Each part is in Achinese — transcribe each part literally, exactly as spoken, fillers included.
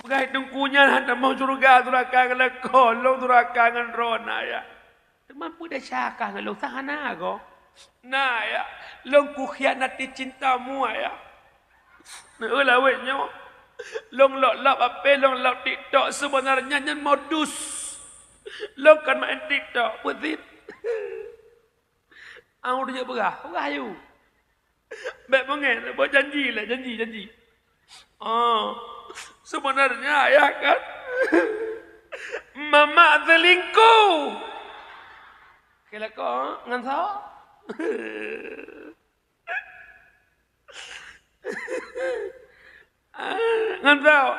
Peugah teungku nyan hana tamong syeuruga, duraka ngon lakoe lôn, duraka ngon droe na, ya. Teuma peue desya kah ngon lôn, sa hana goe? Na, ya, lôn kukhianati cintamu, ya. Neueu lawét nyoe. Lôn lop-lop H P, lôn lop TikTok, sebenarnya nyan modus. Lôn kon main TikTok, peusit. Au dijak peugah, peugah yu. Bèk beungèh, buat janji lah, janji, janji. Oh, sebenarnya ayah kan mamak selingkuh. Kira kau ngan sa? Ah, ngon soe?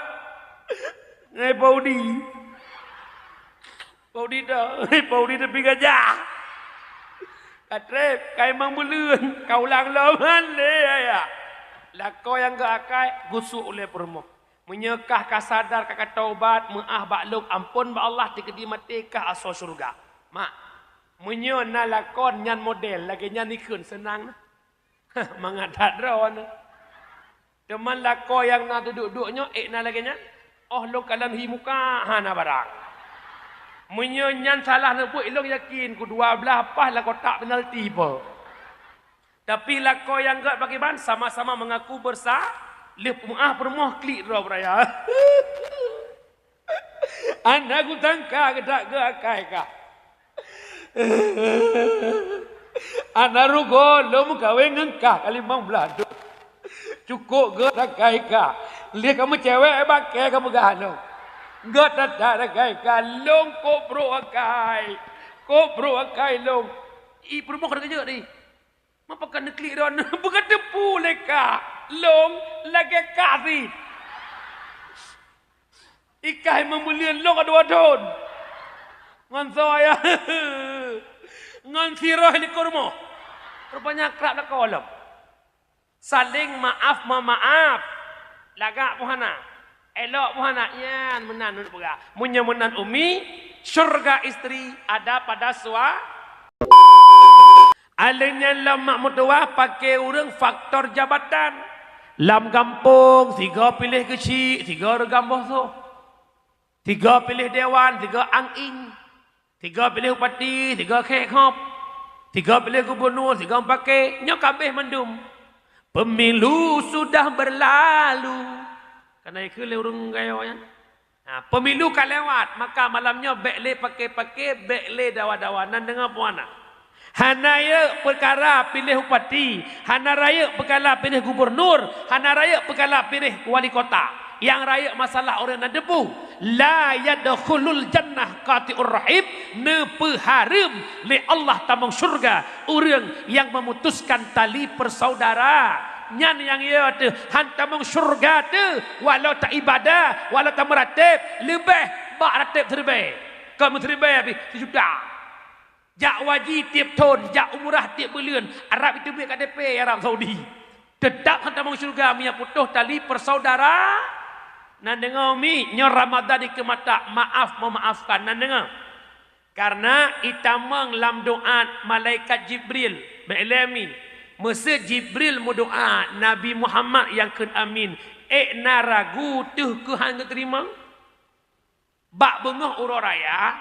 Ngon Paudi. Paudi dah. Paudi tapi gajah. Ka trép, ka imang buleuen, ka ulang lom han lé, ya. Lakoe nyang geuakai, geusuek ulèe peurumoh. Meunyoe kah ka sadar, ka, ka taubat, meu'ah bak lôn, ampôn bak Allah, tikeudi maté kah asoe syeuruga. Mak, meunyoe na lakoe nyan model, lagèe nyan ikheun seunang na. Mangat that droeneuh. Teuma lakoe nyang na teuduek-duek nyoe ék na lagèe nyan, oh lôn kalon hi muka hana barang. Meunyoe nyan salah neubuet, ilôn yakin ku dua blaih paih lam kotak penalti po. Tapi lakoe nyang gèt pakriban sama-sama mengaku bersa-, lheuh meu'ah peurumoh klik droe beuraya. Hana kusangka geudak geuakai kah. Hana rugoe lôn meukawen ngon kah ka limong blaih thôn. Cukôp geuakai kah. Lheuh ka meucewek bak kèe ka peugah lôn. Geuakai kah lôn kok brôk akai. Kok brôk akai lôn. Ih, peurumoh ka teukeujot ih. Meupakat neuklik droeneuh, beugateupeue lé kah, lôn lagèe kah sit. Ikah imang buleuen lôn ka dua thôn. Ngon soe ya? Ngon siroh likot rumoh. Rupanya krab lakoe lom. Saling maaf memaaf. Lagak pun hana. Elok pun hana. Nyan meunan ulôn peugah. Meunyoe meunan umi, syurga istri ada pada sua-, Alèh nyan lam mak meutuwah paké ureueng faktor jabatan. Lam gampông, sigoe piléh geuchik, sigoe reugam boh soh. Sigoe piléh dewan, sigoe ang-ing. Sigoe piléh bupati, sigoe khek khop. Sigoe piléh gubunur, sigoe paké. Nyoe ka abéh mandum. Pemilu sudah berlalu. Kana ikheun lé ureueng gayo nyan. Ha, pemilu ka lewat, maka malam nyoe bèk lé paké-paké, bèk lé dawa-dawa. Nan deungö peue hana? Hana rayeuk peukara piléh bupati, hana rayeuk peukara piléh gubunur, hana rayeuk peukara piléh wali kota. Nyang rayeuk masalah ureueng nan teupeue. La yadkhulul jannah qati'ur rahim, neupeuhareuem lé Allah tamong syurga ureueng nyang memutuskan tali persaudaraan. Nyan nyang yo teuh, han tamong syurga teuh, walau ta ibadah, walau ta meuratéb, leubeh bak ratéb siribèe. Kon meusiribèe pih, sijuta. Jak haji tiep thôn, jak umrah tiep buleuen, Arab itu buet K T P Arab Saudi. Teutap han tamong syurga meunyo putôh tali persaudaraan. Nan deungö mi, nyoe Ramadan dikeue mata, maaf memaafkan. Nan deungö. Karena itamong lam doa malaikat Jibril, bèk lé amin. Meusé Jibril meudoa, Nabi Muhammad nyang kheun amin, ék na ragu teuh keu han geuteurimong? Bak beungoh uroe raya,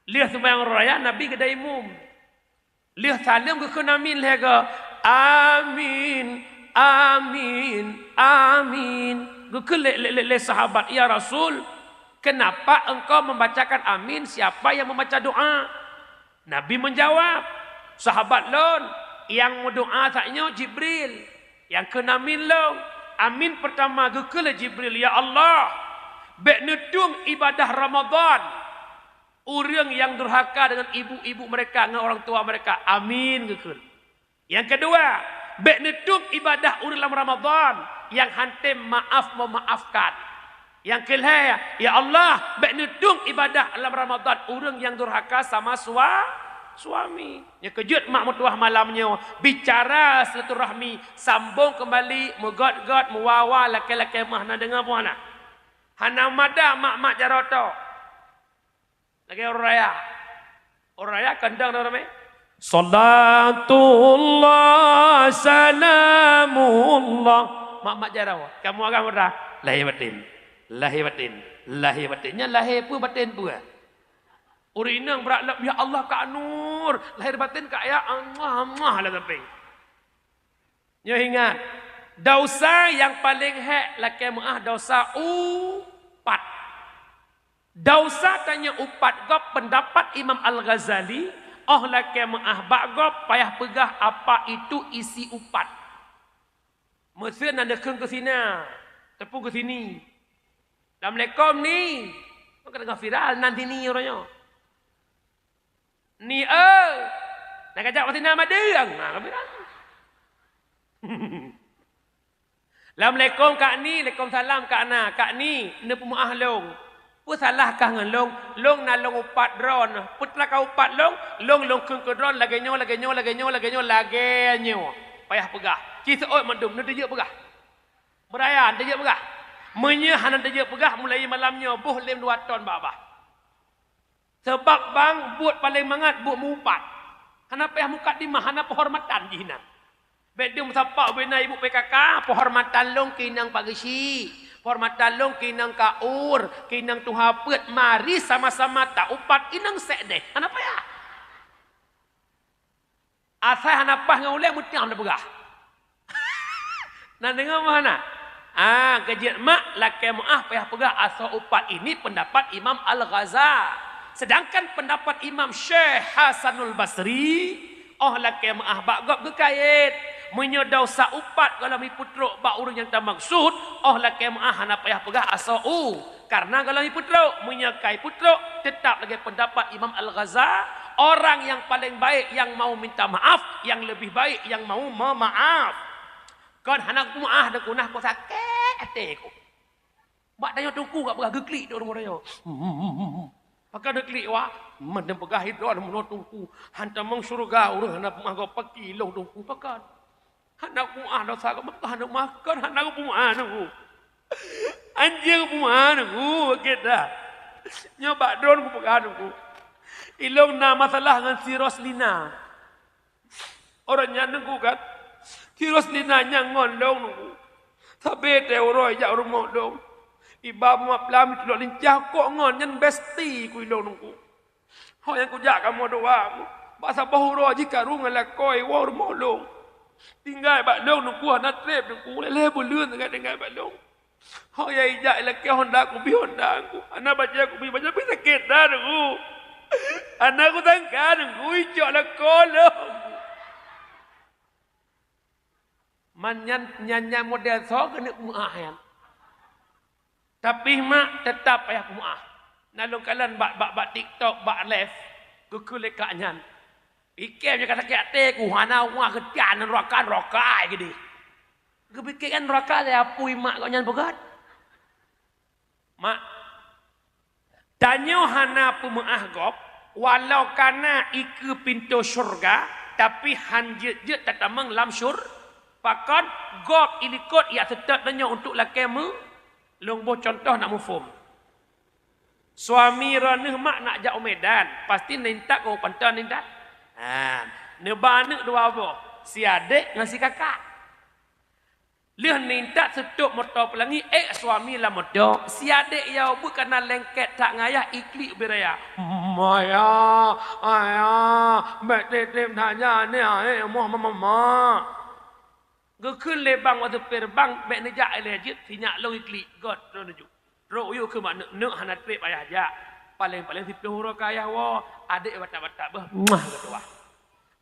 lheuh seumayang uroe raya, Nabi geudai imum. Lheuh saleuem geukheun amin lhèe goe, "Amin, amin, amin." Geukheun lé, lé, lé, lé sahabat, "Ya Rasul, kenapa engkau membacakan amin siapa yang membaca doa?" Nabi menjawab, "Sahabat lôn, nyang meudoa saat nyoe Jibril, nyang kheun amin lôn." Amin pertama geukheun lé Jibril, "Ya Allah, bèk neutueng ibadah Ramadan ureueng nyang durhaka dengan ibu-ibu mereka, ngon orang tua mereka." Amin geukheun. Nyang keudua, bèk neutueng ibadah ureueng lam Ramadan nyang han tem maaf memaafkan. Nyang keulhèe, "Ya Allah, bèk neutueng ibadah lam Ramadan ureueng nyang durhaka sama sua-, suami." Nyang keujeuet mak meutuwah malam nyoe, bicara silaturahmi, sambong keumbali, meugöt-göt, meuwa-wa, lakèe-lakèe meuh, hana deungö peue hana. Hana mada mak-mak jaroe tok. Lagèe uroe raya. Uroe raya kandang dah ramè. Salatullah, salamullah. Mak-mak jaroe, kamoe agam udah lahé batén. Lahé baten, lahé baten. Nyan lahé peue baten peue? Ureueng inong brat lom, "Ya Allah, ka nur." Lahé baten ka ya Allah, Allah lam sampéng. Nyoe ingat, desya nyang paleng hék lakée meuáh desya upat. Desya tanyoe upat gob peundapat Imam Al-Ghazali, óh lakée meuáh bak gob payah peugah apa itu isi upat. Meuseu na neukheun keu sina, teupeu keu sini. Assalamualaikum, Ni. Kan ka viral nan sini uroe nyoe. Ni, eh. Na kajak pasti na madeueng. Ha, ka viral. Assalamualaikum, Kak Ni. Waalaikumsalam, Kak Na. Kak Ni, neupeumeuáh lôn. Peue salah kah ngon lôn? Lôn na lôn upat droeneuh. Peue teulaka upat lôn? Lôn, lôn kheun keu droeneuh lagée nyoe, lagée nyoe, lagée nyoe, lagée nyoe, lagée nyoe. Payah peugah. Ci seuôt mandum, neuteujeuet peugah. Beuraya, neuteujeuet peugah. Meunyoe hana teujeuet peugah, mulai malam nyoe boh lém dua ton bak babah. Sabab bang buet paleng mangat buet meuupat. Hana payah mukadimah, hana peuhormatan jih na. Bék deuh meusapat ubé na ibu P K K, peuhormatan lôn keu inong Pak Geuchik, peuhormatan lôn keu inong Kak Ur, keu inong tuha peuet, mari sama-sama ta upat inong sék deh. Hana payah. Asai hana paih ngon ulée, meutam na peugah. Na deungoe meuh hana? Ah, keujeuet mak lakée meuáh payah peugah asoe upat ini pendapat Imam Al-Ghaza. Sedangkan pendapat Imam Syekh Hasanul Basri, óh lakée meuáh bak gob geukayét. Meunyoe desya upat gohlom jipeutrok bak ureuëng nyang tamaksud, óh lakée meuáh hana payah peugah asoe u. Karena gohlom jipeutrok, meunyoe ka jipeutrok, teutap lagée pendapat Imam Al-Ghaza, orang yang paling baik yang mau minta maaf, yang lebih baik yang mau memaaf. Kon hana kupeumeuáh deungon ku sakét até ku. Bak tanyoe teungku ka peugah geuklik di ureuëng tanyoe. Pakon geuklik wah, meunan peugah idon meunoe teungku, hantom mong syeuruga ureuëng hana peumeuáh gob paki lôn teungku pakon. Hana kupeumeuáh desya, meukaih hana meuáh, kon hana kupeumeuáh Teungku. Anjeung kupeumeuáh Teungku, sakét that. Nyoe bak droen kupeugah Teungku. Ilôn na masalah ngon si Roslina. Uroe nyan Teungku kan, si Roslina nyang ngon lôn Teungku. Sabe teuh uroe jak rumoh lôn. Iba muap lam tulok lincah kok ngon nyan besti ku ilôn Teungku. Ho nyang kujak kamoe dua, bak saboh uroe jikaru ngon lakoe woe rumoh lôn. Tinggai bak lôn Teungku hana treb Teungku, lhée buleuen tinggai-tinggai bak lôn. Ho nyang ijak ilakée honda kubi honda Teungku, hana bajée kubi bajée, pih sakét that Teungku. Hana kusangka Teungku icok lakoe lôn. Man nyan, nyan, nyan model soe keuneuk meuáh nyan. Tapi mak teutap payah peumeuáh. Na lôn kalon bak, bak, bak TikTok, bak live, geukheun lé kak nyan. Ikem nyang ka sakét até ku hana wah geutian nuraka-nuraka geudeh. Geupike kan nuraka lé apui mak gobnyan peugah. Mak, tanyoe hana peumeuáh gob, walau kana ikeue pintoe syeuruga, tapi han jeuet-jeuet tatamong lam syur-, pakon gob ilikot jak seutôt tanyoe untuk lakée meu-, lôn boh cuntoh nak muphom. Suami droeneuh mak nak jak u Medan, pasti nintak ngon panton nintak. Ha, neuba aneuk dua boh, si adék ngon si kakak. Lheueh nintak seutôt moto peulangi, ék suami lam moto, si adék yau beuet kana lengket that ngayah iklik ubé raya. Ayah, ayah, bék tém-tém that nyan, ni, eh, moh mama. Geukheun lé bang watée per bang, bék neujak ilée jeuet, sinyak lôn iklik, got droe nuju. Trok u yue keu mak neuk-neuk hana treb ayah jak. Paleng-paleng siplôh uroe ka ayah woe, adék batak-batak beuh, muah geutuwah.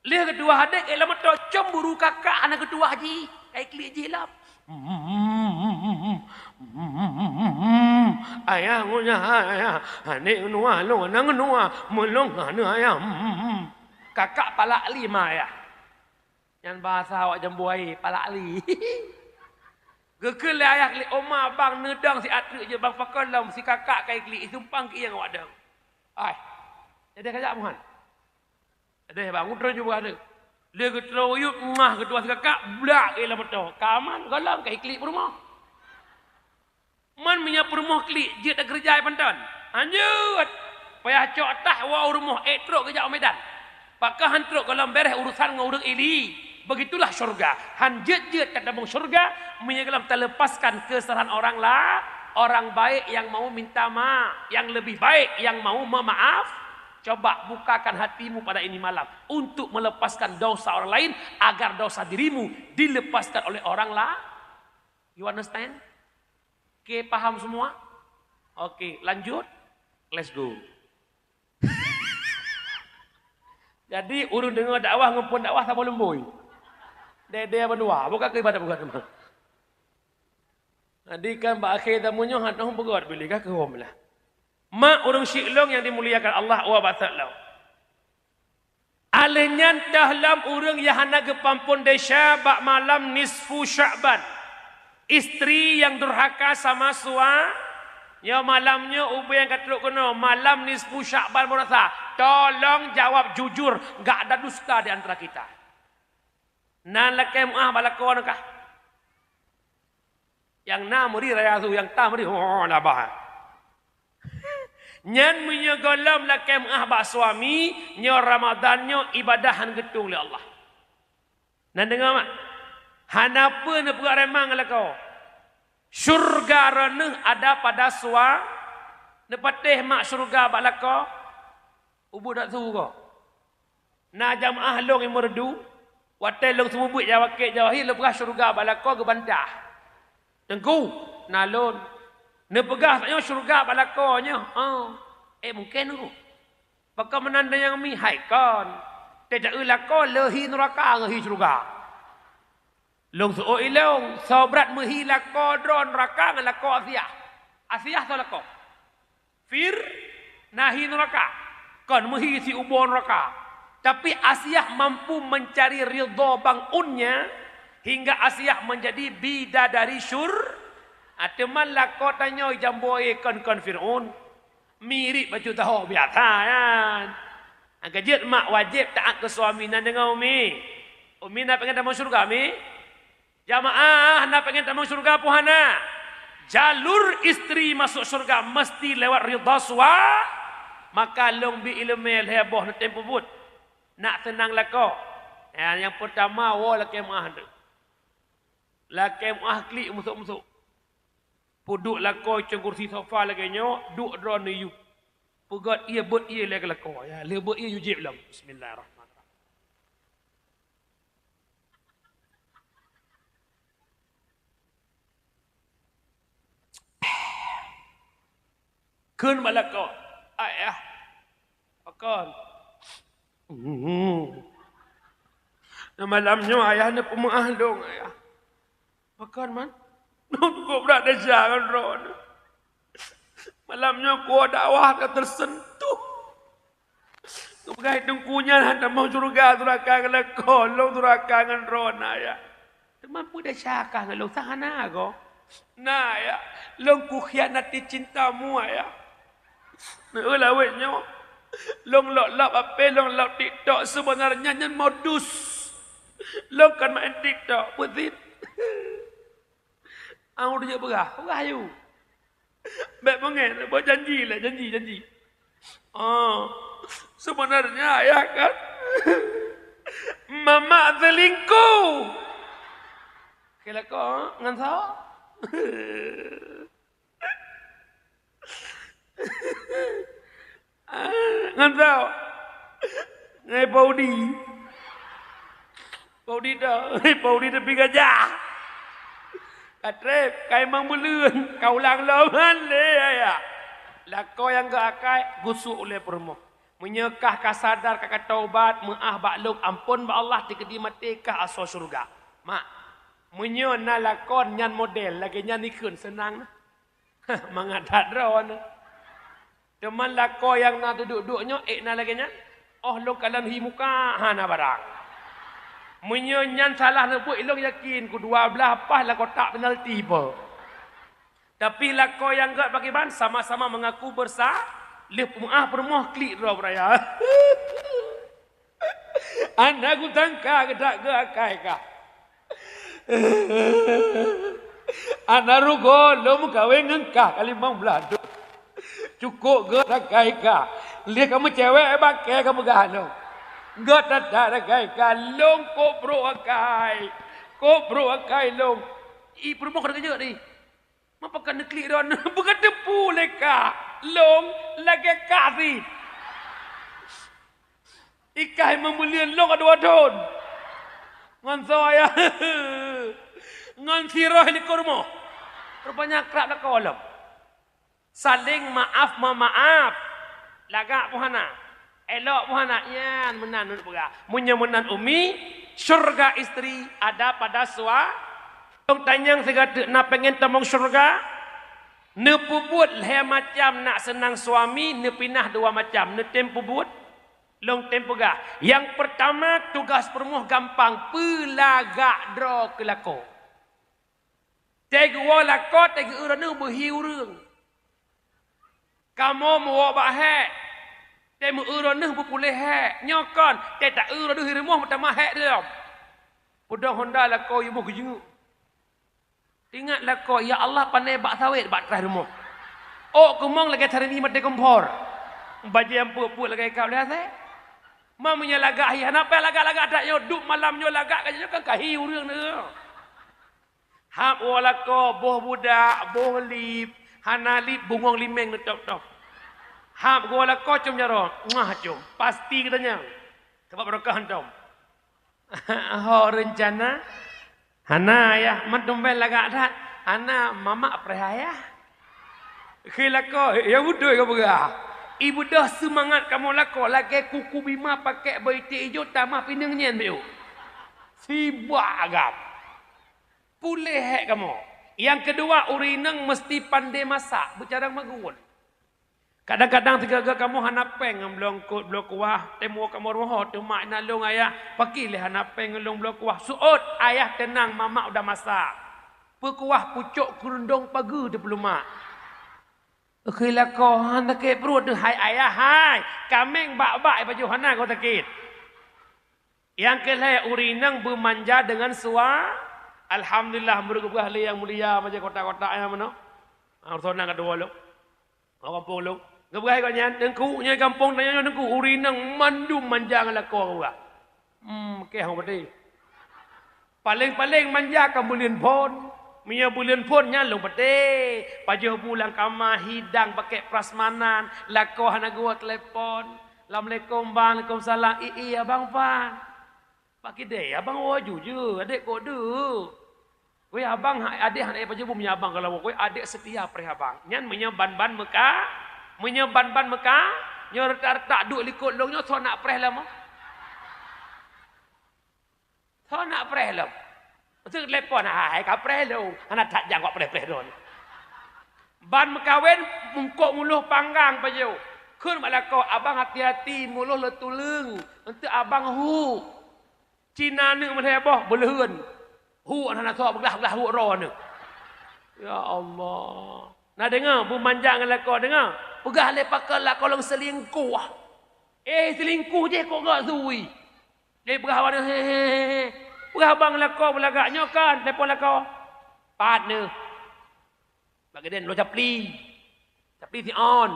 Lheueh geutuwah adék, ék lam moto cemburu kakak hana geutuwah jih, ka iklik jih lom. Ayah ngunyah ayah, aneuk nuwah lôn hana nuwah, meulông hana ayah. Kakak palak lima ayah. Nyan bahasa awak jambu aé, palak li. Geukheun lé ayah klik, "Oma, bang neudong si atreuk jeuet bang pakon lom si kakak ka iklik, isumpang keu ieng awak dong." Ai. Jadi kajak muhan. Deh bang, utroe jubah tu. Lé geutroe yub mah geutuwah si kakak, blak keu lam moto. Ka aman, gohlom ka iklik peurumoh. Man meunyoe peurumoh klik jeuet takeureuja panton. Hanjeuet. Payah cok tah woe u rumoh, ék trok geujak u Medan. Pakon han trok gohlom beres urusan ngon ureuëng ili. Begitulah syurga. Han jeuet-jeuet tatamong syurga meunyoe gohlom talepaskan keusalahan orang la-, Orang baik yang mau minta maaf, yang lebih baik yang mau memaaf. Coba bukakan hatimu pada ini malam untuk melepaskan dosa orang lain agar dosa dirimu dilepaskan oleh orang lain. You understand? Oke, paham semua? Oke, lanjut. Let's go. Jadi, ureuëng deungoe dakwah ngon phon dakwah saboh lumbôi. Dede bandua, bukan keu ibadat bukan teuma. Jadi kan bak akhé zaman nyoe hana peugöt bilih ka keuhom lah. Mak ureuëng syik lôn nyang dimuliakan Allah, wa batat lom. Aleuh nyan teuh lom ureuëng nyang hana geupampon desya bak malam nisfu Sya'ban. Istri nyang durhaka sama sua, nyoe malam nyoe ubé nyang ka trok keunoe, malam nisfu Sya'ban baroesa. Tolong jawab jujur, gak ada dusta di antara kita. Nan lakée meuáh bak lakoe nyoe kah? Nyang na meuri raya su, nyang ta meuri, oh, labah. Nyan meunyoe gohlom lakée meuáh bak suami, nyoe Ramadan nyoe ibadah han geutueng lé Allah. Nan deungoe mak, hana peue neupeugah remang lakoe. Syurga Droeneueh ada pada sua, neupatéh mak syurga bak lakoe, ubeuet dak su ko. Na jamaah lôn i Meureudu, watée lôn seumeubeuet jak wakée jawai, lôn peugah syeuruga bak lakoe geubantah. "Teungku, na lôn." Neupeugah tanyoe syeuruga bak lakoe nyoe, "Oh, eh, mungken, Teungku." "Pakon meunan dan nyang mi?" "Hai kon, teuta-eu lakoe leuhi nuraka ngon hi syeuruga." Lôn seuôt ilôn, soe brat meuhi lakoe droe nuraka ngon lakoe Asiah. Asiah soe lakoe? Fir-, na hi nuraka, kon meuhi siuboe nuraka. Tapi Asiah mampu mencari ridha bang unnya hingga Asiah menjadi bidadari syur-, ah, teuma lakoe tanyoe jamboe kon-kon Fir'aun. Mirip bacut taho biasa nyan. Nyang keujeuet mak wajéb taát keu suami nan deungon umi. Umi na pengen tamong syeuruga, Mi? Jamaah na pengen tamong syeuruga peue hana? Jalur istri masuk syeuruga meusti lewat ridha sua. Maka lôn bi ileumé lhée boh neutem peubuet. Nak seunang lakoe. Ya, nyang peurtama woe lakée meuáh teuh. Lakée meuáh klik musôk-musôk. Peuduek lakoe cong kursi sofa lagée nyoe, duek droeneuh yub. Peugét ié, beuet ié lé lakoe. Ya, lheueh beuet ié yub jieb lom. Bismillahirrahmanirrahim. Kheun bak lakoe, "Ayah, pakon? Malam nyoe ayah neupeumeuáh lôn, ayah." "Pakon, Man?" "Lôn cukup brat desya ngon droeneuh. Malam nyoe kuwoe dakwah ka teuseuntuh. Geupeugah teungku nyan hana tamong syeuruga, duraka ngon lakoe, lôn duraka ngon droeneuh, Ayah. Teuma peue desya kah ngon lôn, sa hana goe?" "Na, Ayah, lôn kukhianati cintamu, Ayah. Neueu lawét nyoe, lôn lop-lop H P, lôn lop TikTok, sebenarnya nyan modus. Lôn kon maén TikTok, beuzit." "Au, jeuet peugah, peugah yu. Bék beungéh, buet janji lé, janji, janji." "Oh, sebenarnya ayah kan mamak selingkuh." "Kira kok ngon soe?" "Ah, ngon soe? Ngon Paudi." "Paudi dah, Paudi tapi gajah. Ka trép, ka imang buleuen, ka ulang lom han lé, Ayah." Lakoe nyang geuakai geusu ulée peurumoh. "Meunyoe kah ka sadar ka, ka taubat, meuáh bak lôn, amphon bak Allah, teukeudi maté kah asoe syeuruga." Mak, meunyoe na lakoe nyan model lagée nyan ikheun seunang. Mangat that droeneuh. Teuma lakoe nyang na duduek-duek nyoe ék na lagée nyan. Oh lôn kalon hi muka, hana barang. Meunyoe nyan salah neubeuet, ilôn yakin ku dua blaih paih lam kotak penalti po. Tapi lakoe nyang gét pakriban, sama-sama mengaku bersa-, lheueh meuáh peurumoh klik droe beuraya. Hana kusangka geudak geuakai kah. Hana rugoe lôn meukawen ngon kah ka limong blaih thon. Cukôp gét akai kah. Lheueh ka meucewek bak kée ka peugah lôn. Gét that-that akai kah, lôn kok brok akai. Kok brok akai lôn. Ih, peurumoh ka teukeujot ih. Pakon neuklik droeneuh? Beuka teupeu lé kah. Lôn lagèe kah sit. Ikah meubeuleuen lôn ka dua thôn. Ngon soe ayah? Ngon siroh likot rumoh. Rupanya krab lakoe lom. Saléng maaf-meumaaf. Lagak pun hana. Elok pun hana. Nyan meunan ulôn peugah. Meunyoe meunan umi, syurga istri ada pada sua-, Lôn tanyong sigoe teuk, na pengen tamong syurga? Neupeubuet lhèe macam nak seunang suami, neupinah dua macam. Neutem peubuet? Lôn tem peugah. Nyang peurtama, tugaih peurumoh gampang, peulagak droe keu lakoe. Teuh geuwoe lakoe, teuh geu-eu droeneuh beuhi ureueng. Kamoe meuwoe bak hék, teuh meu-eu droeneuh beupuléh hék. Nyoe kon, teuh ta-eu droeneuh di rumoh meutamah hék lom. Peudong honda lakoe yue boh geujeungeuk. Ingat lakoe, "Ya Allah, pané bak sawét bak traih rumoh." Ôk keumong lagèe sarimi maté kompor. Bajèe peuet-peuet lagèe kap lhèe asèe. Ma meunyoe lagak hi, hana payah lagak-lagak that nyoe, duek malam nyoe lagak ka nyoe kan ka hi ureueng nyoe. Hab woe lakoe, boh budak, boh lip, hana lip, bungong limeng neutôp-tôp. Hab woe lakoe com jaroe, muah com, pasti geutanyoe. Sabab barokah hantom. Ho reuncana? Hana, Yah, man tumben lagak that. Hana, mamak preh ayah. Kheun lakoe, ya beutôi kapeugah. Ibeudôh seumangat kamoe lakoe lagèe kuku bima pakèk beuiték ijo tamah pineung nyan beu. Sibak agam. Puléh hék kamoe. Nyang keudua, ureueng inong meuseuti pandai masak, beucarang magun. Kadang-kadang sigoe-goe kamoe hana péng ngon bloe eungkôt, bloe kuah, tem woe kamoe rumoh, teuma inan lôn ayah, pakri lé hana péng ngon lôn bloe kuah. Seuôt, ayah teunang, mamak udah masak. Peukuah pucôk keurundong pageue teupeuleumah. Kheun lakoe, han sakét pruet teuh, hai ayah hai, kaméng bak-bak ipajoh hana goe sakét. Nyang keu lhèe, ureueng inong beumanja deungon sua-, alhamdulillah, meunurot geupeugah lé nyang mulia, bajèe kotak-kotak nyan meunoe. Ah, ureueng soe nan ka tuwoe lom. Ngon gampông lôn. Geupeugah gobnyan, teungku, nyoe gampông tanyoe nyoe teungku, ureueng inong mandum manja ngon lakoe geupeugah. Hmm, keh hong patéh. Paléng-paléng manja ka beuleuen phôn. Meunyoe beuleuen phôn nyan lôn patéh. Pajoh bu lam kama, hidang pakèk prasmanan, lakoe hana geuwoe telepon. Assalamualaikum bang, waalaikumsalam. Ih, ih, abang Pan. Bak kidée, abang woe jujur, adék kok deuk. Weh abang, adék hana pajoh bu meunyoe abang ka lawok. Weh adék seutia preh abang. Nyan meunyoe ban-ban meuka, meunyoe ban-ban meuka, nyoe reutak-reutak duek likot lôn nyoe soe nak preh lom? Soe nak preh lom? Meuteuk telepon, hai ka preh lôn. Hana that jak kok preh-preh lôn. Ban meukawen, mungkok muloh panggang pajoh. Kheun bak lakoe, abang hati-hati muloh le tuleueng. Eunteuk abang hu. Cina neuk meulhèe boh beuleuheuen. Hu hana soe beuglah-beuglah hu droe neuk. Ya Allah. Na deungoe, beumanja ngon lakoe deungoe. Peugah lé pakon lakoe lôn seulingkuh. Eh, seulingkuh jih kok gak sui. Lé peugah awak nyoe, he, he, he, he. Peugah abang lakoe beulagak nyoe kan, telepon lakoe. Pat neuh. Bak geden lo capli. Capli si on.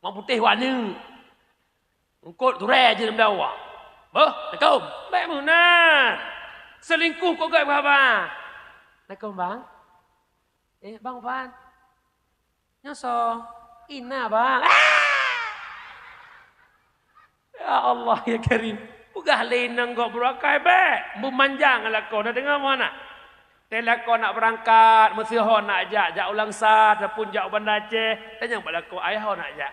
Mau putéh wak neuk. Eungkôt turée jeuet lam dawa. Beuh, Assalamualaikum. Bèk meunan. Seulingkuh kok gak haba. Assalamualaikum, Bang. Eh, Bang Fan. Nyoe soe? Ina, Bang. Ah! Ya Allah, ya Karim. Peugah lé inong gob beurangkai bèk. Beumanja ngon lakoe. Na deungoe meuhana? Teuh lakoe nak beurangkat, meuseuhon nak jak, jak u Langsa, ataupun jak u Banda Aceh. Tanyong bak lakoe, ayah ho nak jak.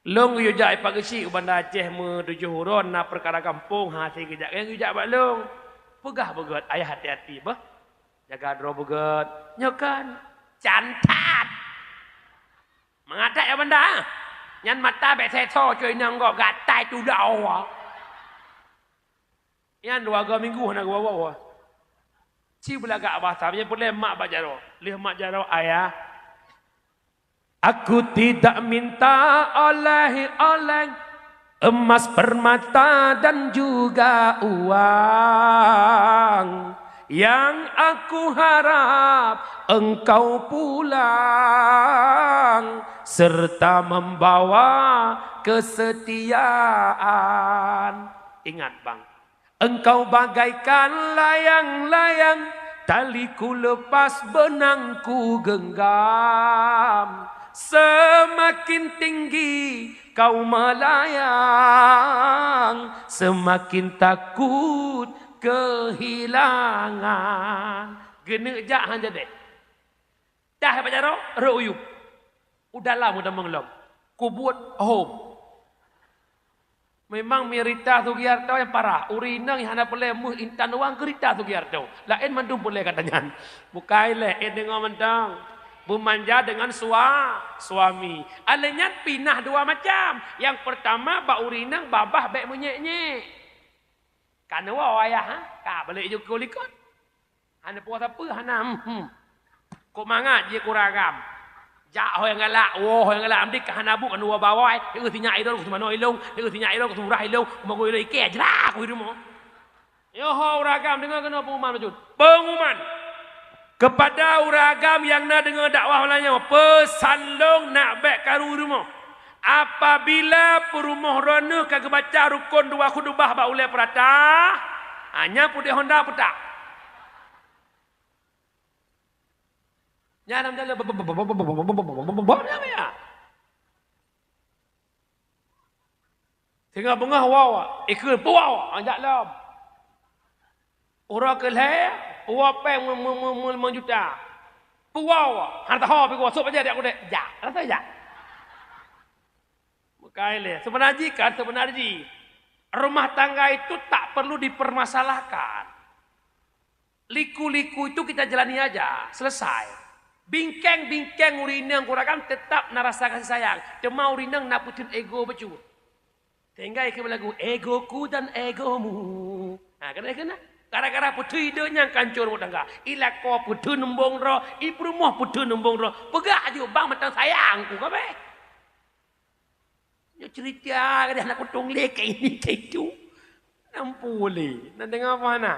Lôn geuyue jak i Pak Geuchik u Banda Aceh meutujoh uroe na peukara gampông hase geujak, nyang geujak bak lôn. Peugah beugöt, ayah hati-hati beuh. Jaga droe beugöt. Nyoe kan can that. Mangat that ya Banda. Nyan mata bèk seutôt cok inong gob gatai tudoe. Nyan dua go minggu hana geuwoe-woe. Ci beulagak basa, nyan peureulèe mak bak jaroe. Lheueh mak jaroe, "Ayah, aku tidak minta oleh-oleh, emas, permata dan juga uang. Yang aku harap engkau pulang serta membawa kesetiaan." Ingat, Bang. Engkau bagaikan layang-layang Tali ku lepas, benang ku genggam, semakin tinggi kau melayang, semakin takut kehilangan. Geuneuk jak han jadeh. Dah bak jaroe, rot u yup. U dalam u tamong lom. Kubuet hom. Memang mi Rita Sugiarto nyang parah. Ureueng inong nyang hana peureulèe meuh intan uang keu Rita Sugiarto. Laén mandum peureulèe gata nyan. Bukai lé, eh, deungoe mantong. Beumanja deungon sua-, suami. Alèh nyan pinah dua macam. Nyang peurtama bak ureueng inong babah bèk meunyék-nyék. Ka neuwoe ayah, ha? Ka balek jukô likot. Hana puasa peue, hana, hmm, hmm. Kok mangat jih keu ureueng agam. Jak ho nyang galak, woe ho nyang galak, meudik ka hana buet, anu woe bawai, eh, sinyak ilôn, ku sumanoe ilôn, eh, sinyak ilôn, ku surah ilôn, ku magui ilôn, ikée jra ku di rumoh. Yoho ureueng agam, deungoe keunoe pengumuman bacut. Pengumuman. Kepada ureueng agam nyang na deungoe dakwah malam nyoe, peusan lôn nak bèk karu rumoh. Apabila peurumoh droeneuh ka geubaca rukon dua khutubah bak ulèe peurata, ha, nyan pudeh honda peutak. Nyan lam jalan, nyan ya. Singoh beungoh woe, ikheun puwoe, anjak lom. Uroe keu lhèe, puwoe péng me-, me-, me-, me-, limong juta. Puwoe, hana taho pih, sôk bajèe dak kudék. Jak, rasa jak. Bukai lé. Seubeunar jih kan, seubeunar jih. Rumah tangga itu tak perlu dipermasalahkan. Liku-liku itu kita jalani aja, selesai. Bingkeng-bingkeng ureueng inong keu ureueng agam tetap na rasa kasih sayang. Teuma ureueng inong na peutheun ego bacut. Sehingga ikheun lagu, "Egoku dan egomu." Ha, keuneuk, keuneuk. Gara-gara peutheun ego nyan ka hancô rumoh tangga. I lakoe peutheun eumbong droe, i peurumoh peutheun eumbong droe. Peugah aju bang mantong sayang ku kabeh. Nyoe cerita ka di aneuk kutong lé ka ini ka itu. Nampu lé. Na deungoe apa hana?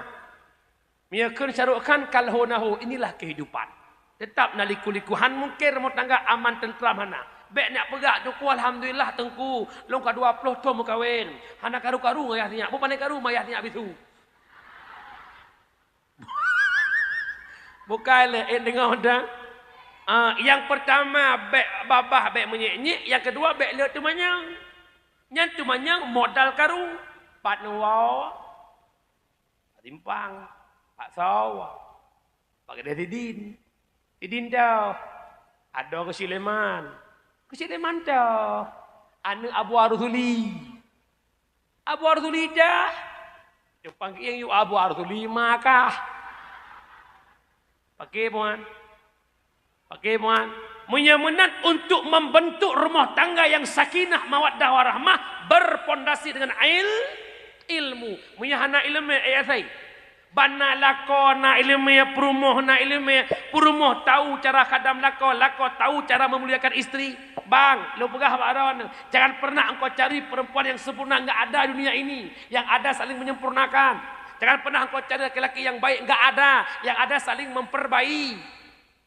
Meunyoe kheun Shah Rukh Khan, kal ho na ho, inilah kehidupan. Tetap na liku-liku, han mungken rumoh tangga aman teuntram hana. Bèk nak peugah, "Teungku, alhamdulillah Teungku, lôn ka dua ploh thôn meukawen. Hana karu-karu ngon yah sinyak, beu pané karu ma yah sinyak bisu." Bukai lé, eh, deungoe dah. Ah, nyang peurtama bèk babah, bèk meunyék-nyék, nyang keudua bèk le teumanyong. Nyan teumanyong modal karu. Pat neuwoe. Simpang, Pak Soe, Pak Gede Sidin, Sidin toh, adoe keu Sulaiman, keu Sulaiman toh, aneuk Abu Arusuli, Abu Arusuli toh, simpang kieng yue Abu Arusuli ma kah. Paké puan. Oke, muan. Meunyoe meunan untuk membentuk rumah tangga yang sakinah, mawaddah, warahmah, berpondasi dengan il-, ilmu. Meunyoe hana ileumèe, eh, asai. Ban na lakoe na ileumèe, peurumoh na ileumèe, peurumoh tahu cara khadam lakoe, lakoe tahu cara memuliakan istri. Bang, lôn peugah bak droeneuh, jangan pernah engkau cari perempuan yang sempurna, enggak ada dunia ini. Yang ada saling menyempurnakan. Jangan pernah engkau cari laki-laki yang baik, enggak ada. Yang ada saling memperbaiki.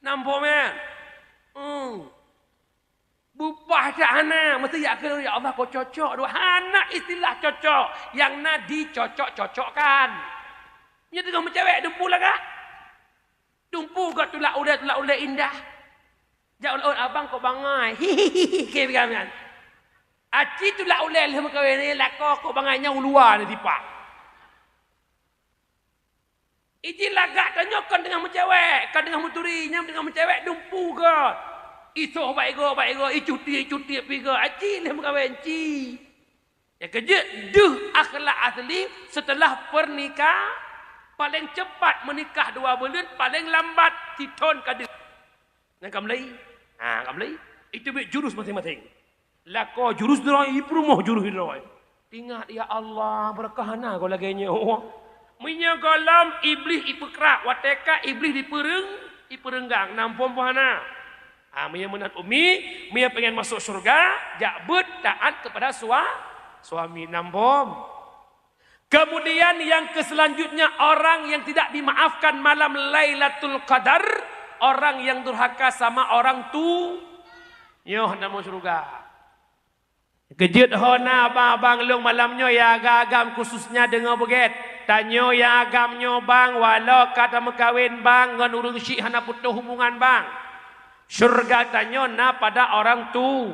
Nampak, man? Hmm. Bupah tak hana, mesti jak keu, "Ya Allah, kau cocok dua." Hana istilah cocok. Yang na dicocok-cocokkan. Nyoe teungoh meucewek dumpu lagak. Dumpu gak tulak ulèe, tulak ulèe indah. Jak ulèe, "Abang, kau bangai." Hihihi, keu bigan. Aci tulak ulèe lheuh meukawen ni, lakoe kok bangai nyan u luwa ni tipak. Iji lagak tanyoe kon teungoh meucewek, kon teungoh meuturi, nyan teungoh meucewek dumpu ke. Isoh bak igoe, bak igoe, icuti, icuti piga, aci lheuh meukawen ci. Nyang keujeuet deuh akhlak asli setelah pernikah, paling cepat menikah dua buleuen, paling lambat sithon ka deuh. Nyan ka mulai. Ha, ka mulai. Itu bit jurus masing-masing. Lakoe jurus droe, i peurumoh jurus droe. Ingat, ya Allah, beurakah hana goe lagèe nyoe. Meunyoe gohlom Iblih ipeukrak, watèe ka Iblih dipeureung-, ipeurenggang, namphom hana. Ha, meunyoe meunan umi, meunyoe pengen masuk syurga, jak beuet taat kepada sua-, suami, namphom. Kemudian yang keselanjutnya, orang yang tidak dimaafkan malam Lailatul Qadar, orang yang durhaka sama orang tu-, nyoe hana masuk syurga. Keujeuet ho na bang-bang lôn malam nyoe ya agam-agam khususnya deungoe beugét. Tanyoe ya agam nyoe bang, walau ka tameukawen bang ngon ureuëng syiek hana putôh hubungan bang. Syurga tanyoe na pada orang tu.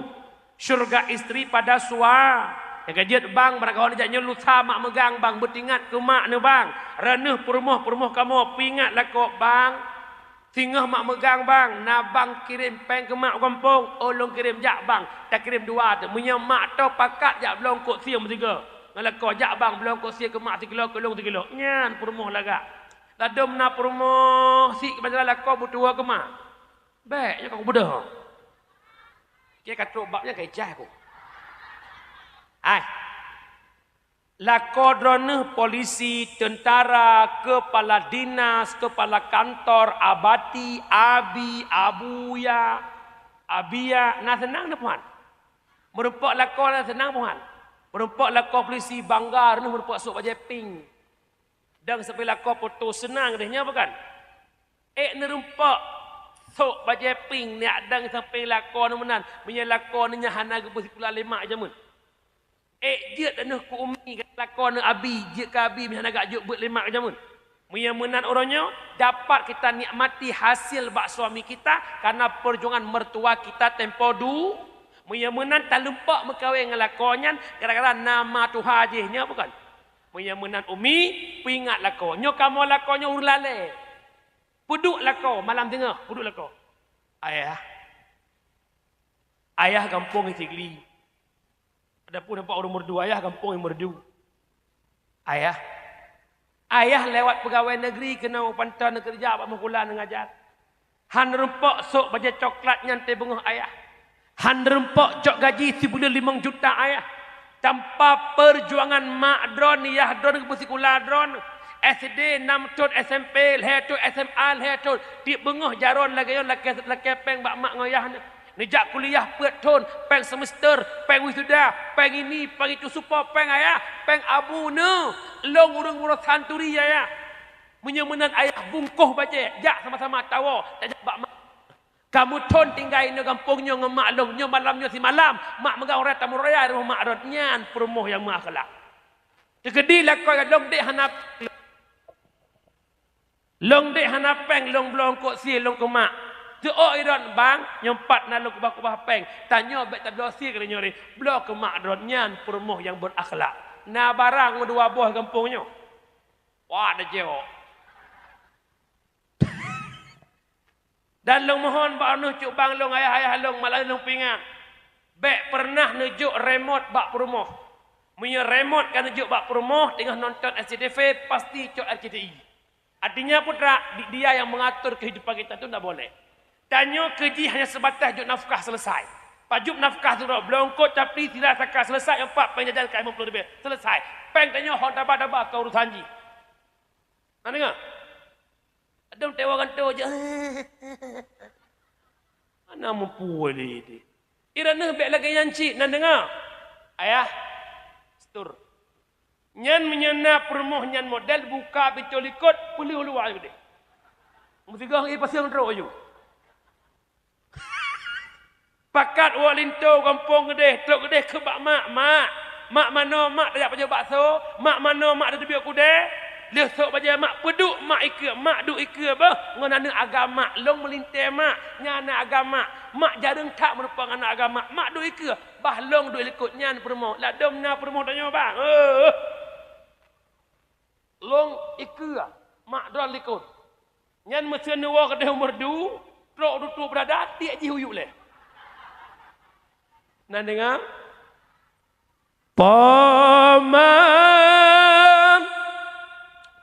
Syurga istri pada sua. Nyang keujeuet bang, meuragawan jak nyoe lusa mak meugang bang, beutingat keu mak neuh bang. Reuneuh peurumoh-peurumoh kamoe, peuingat lakoe bang. Singoh mak meugang bang, na bang kirém péng keu mak u gampông, oh lôn kirém jak bang, takirém dua teuk. Meunyoe mak toe pakat jak bloe eungkôt sie meusigoe. Ngon lakoe jak bang bloe eungkôt sie keu mak sikilo, keu lôn sikilo. Nyan peurumoh lagak. Ladôm na peurumoh syiek keu bansalan lakoe beutuwoe keu mak. Bék, nyoe ka kubeudôh. Keu ka trok bab nyan ka ijai ku. Hai. Lakoe droeneuh polisi, teuntara, keupala dinas, keupala kantor, abati, abi, abuya, abiya, na seunang neuh puhan. Meurumpok lakoe na seunang puhan. Meurumpok lakoe polisi bangga droeneuh meurumpok sôk bajée pink. Dan seupeu lakoe putôh seunang deh nyan bukan? Ék neurumpok sôk bajée pink niak dang sampéng lakoe neuh meunan, meunyoe lakoe neuh nyan hana geubeusikula lé mak jameun. Ék jeuet neuh keu umi lakoe neuh abi, jeuet keu abi meuhana gak jeuet beuet lé mak jameun. Meunyoe meunan uroe nyoe, dapat kita nikmati hasil bak suami kita karena perjuangan mertua kita tempo du. Meunyoe meunan talumpok meukawen ngon lakoe nyan gara-gara nama tuha jih nyoe bukan? Meunyoe meunan umi, peuingat lakoe. Nyoe kamoe lakoe nyoe ureuëng lalée. Peuduek lakoe malam teungoh, peuduek lakoe. Ayah. Ayah gampông Sigli. Adapun nampak ureuëng meureudu ayah gampông meureudu. Ayah. Ayah lewat peugawai negeri keunoe panton neukeureuja bak meukulah neungajar. Han rumpok sôk bajée coklat nyan tebeungoh ayah. Han rumpok cok gaji sibuleuen limong juta ayah. Tanpa perjuangan mak droen, yah droen geupeusikula droen. S D nam thon, S M P lhée thon, S M A lhée thon. Tiep beungoh jaroen lagée nyoe lakée, lakée péng bak mak ngon yah nyoe. Neujak kuliah peuet thon, péng semester, péng wisuda, péng ini, péng itu, supo péng ayah, péng abu neu. Lôn ureuëng urosan turi ayah. Meunyoe meunan ayah bungkôh bajée, jak sama-sama tawoe, tajak bak mak. Kamoe thon tinggai inoe gampông nyoe ngon mak lôn, nyoe malam nyoe simalam, mak meugang uroe tameuroya rumoh mak rot nyan peurumoh nyang meuakhlak. Teukeudi lakoe lôn dek hana Lôn dek hana péng, lôn bloe eungkôt sie lôn keu mak. Teuok idon bang, nyoe pat na lôn keubah-keubah péng. Tanyoe bék tabloe sie keu nyoe rih, bloe keu mak droen nyan peurumoh nyang beurakhlak. Na barang meudua boh gampông nyoe. Wah, neujok. Dan lôn mohon bak droeneuh cut bang lôn, ayah-ayah lôn, malam nyoe lôn peuingat. Bék peureunah neujok remote bak peurumoh. Meunyoe remote ka neujok bak peurumoh, teungoh nonton S C T V, pasti cok R C T I. Artinya, putra, di-, dia yang mengatur kehidupan kita tu ndak boleh. Tanyoe keu jih hanya sebatas jok nafkah selesai. Pajup nafkah sidroe, bloe eungkôt, capli, sira, saka selesai, empat péng jajan ka lima puluh ribu selesai. Péng tanyoe hon taba-taba keu urusan jih. Na deungoe? Adong tewa gantoe je. Hana meupue lé deh. Ireuneuh bék lagée nyan cit, na deungoe? Ayah, setur. Nyan meunyoe na peurumoh nyan model buka pintoe likot, peuleueh luwa ju deh. Meusigoe ngon ie paseung trok ju. Pakat woe linto gampông geudeh, trok geudeh keu bak mak, "Mak, mak manoe mak tajak pajoh bakso, mak manoe mak tateubiet kudée." Lheueh sôk bajée mak, peuduek mak ikeue, mak duek ikeue beuh ngon aneuëk agam mak, lôn meulintée mak, nyan aneuëk agam mak, mak jareueng that meurumpok ngon aneuëk agam mak, mak duek ikeue. Bah lôn duek likot nyan peurumoh, ladôm na peurumoh tanyoe bang. Heuh. Lôn ikeue mak droen likot. Nyan meuseu neuwoe keudeh u meurdu, trok dutu beurada, tiek jih uyuek lé. Na deungoe? Poma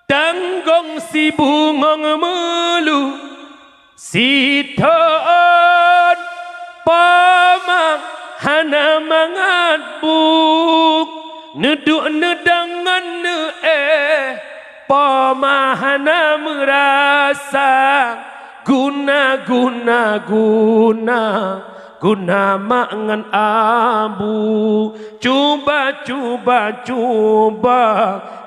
tanggong sibungong meulu, sithon poma hana mangat bu, neuduek neudangan neuéh, poma hana meurasa guna, guna, guna. Guna mak ngon abu, cuba, cuba, cuba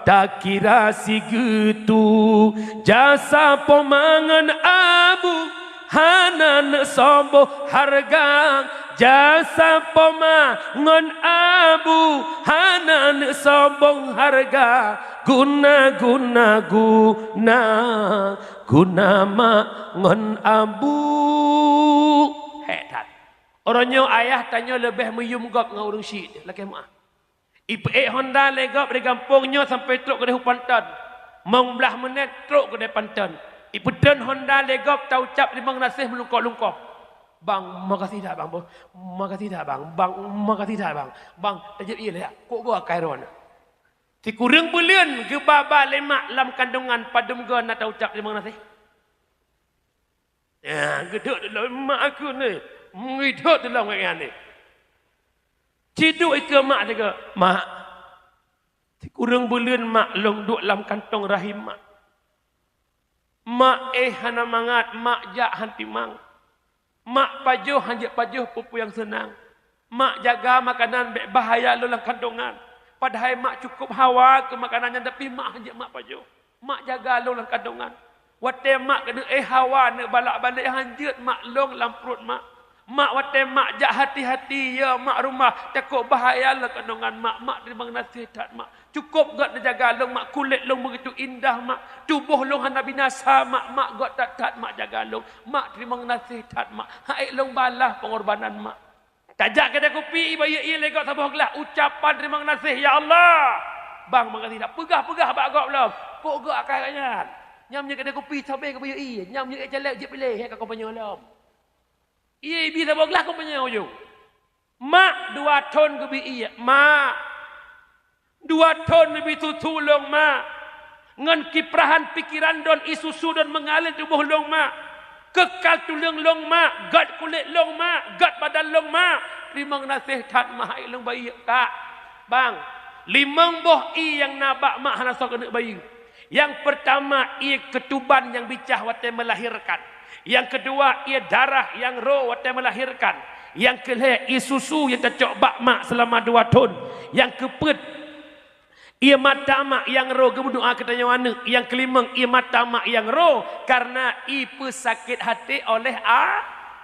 takira sigeutu. Jasa poma ngon abu hana neusoe boh hareuga. Tasaboh ma ngon abu, hana neusombong hareuga, guna, guna, guna, guna ma ngon abu. Hék that. Uroe nyoe ayah tanyoe leubeh meuyum gob ngon ureuëng syiek lakée meuáh. Ipeuék honda lé gob di gampông nyoe sampoe trok keudeh u Panton. Mong blaih meunét trok keudeh Panton. Ipeutreun honda lé gob taucab teurimong geunaséh meulungkôh-lungkôh. "Bang, makasih that, Bang, boh. Makasih that, Bang. Bang, makasih that, Bang. Bang, tajép ié lé, kok goe akai droeneuh." Sikureueng buleuen geuba-ba lé mak lam kandongan padum goe na taucab teurimong geunaséh. Ya, geuduek lom mak aku ni. Meuduek lom ngon nyan ni. Ciduek ikeue mak teuka, "Mak, sikureueng buleuen mak lôn duek lam kantong rahim mak. Mak éh hana mangat, mak jak han timang. Mak pajoh han jeuet pajoh peue-peue nyang seunang. Mak jaga makanan bék bahaya lôn lam kandongan. Padahai mak cukôp hawa keu makanan nyan, tapi mak han jeuet mak pajoh. Mak jaga lôn lam kandongan. Watée mak keuneuk éh hawa, neuk balak-balek, han jeuet mak lôn lam pruet mak. Mak, watée mak jak hati-hati, ya mak, rumoh, takot bahaya lam kandongan mak. Mak, teurimong geunaséh that mak. Cukôp gét neujaga lôn mak. Kulét lôn beugitu indah mak. Tuboh lôn hana binasa mak. Mak, gét that-that mak jaga lôn. Mak, teurimong geunaséh that mak. Han ék lôn balaih peungorbanan mak." Tajak keudè kupi, ibayeue ié lé gob saboh glah, ucapan teurimong geunaséh, "Ya Allah, Bang, makasih that." Peugah-peugah bak gob lom, "Kok goe akai gobnyan? Nyan meunyoe keudè kupi sabé geubayeue ié, nyan meunyoe ék caleg jeuet piléh, hék ka kompanye lom." Ié ibi saboh glah kompanye ujong. Mak dua thon geubi ié, "Mak, dua thon neubi susu lôn mak. Ngon kiprahan pikeran don ié susu don meungalir tuboh lôn mak. Keukal tuleueng lôn mak, gét kulét lôn mak, gét badan lôn mak. Teurimong geunaséh that mak, han ék lôn bayeue, Kak." Bang, limong boh ié nyang na bak mak hana soe keuneuk bayeue. Nyang peurtama, ié keutuban nyang bicah watée meulahirkan. Nyang keudua, ié darah nyang ro watée meulahirkan. Nyang keulhée, ié susu nyang tacok bak mak seulama dua thon. Nyang keupeuet, ié mata mak nyang ro geumeudoá keu tanyoe aneuëk. Nyang keulimong, ié mata mak nyang ro kareuna ipeusakét até oleh a-,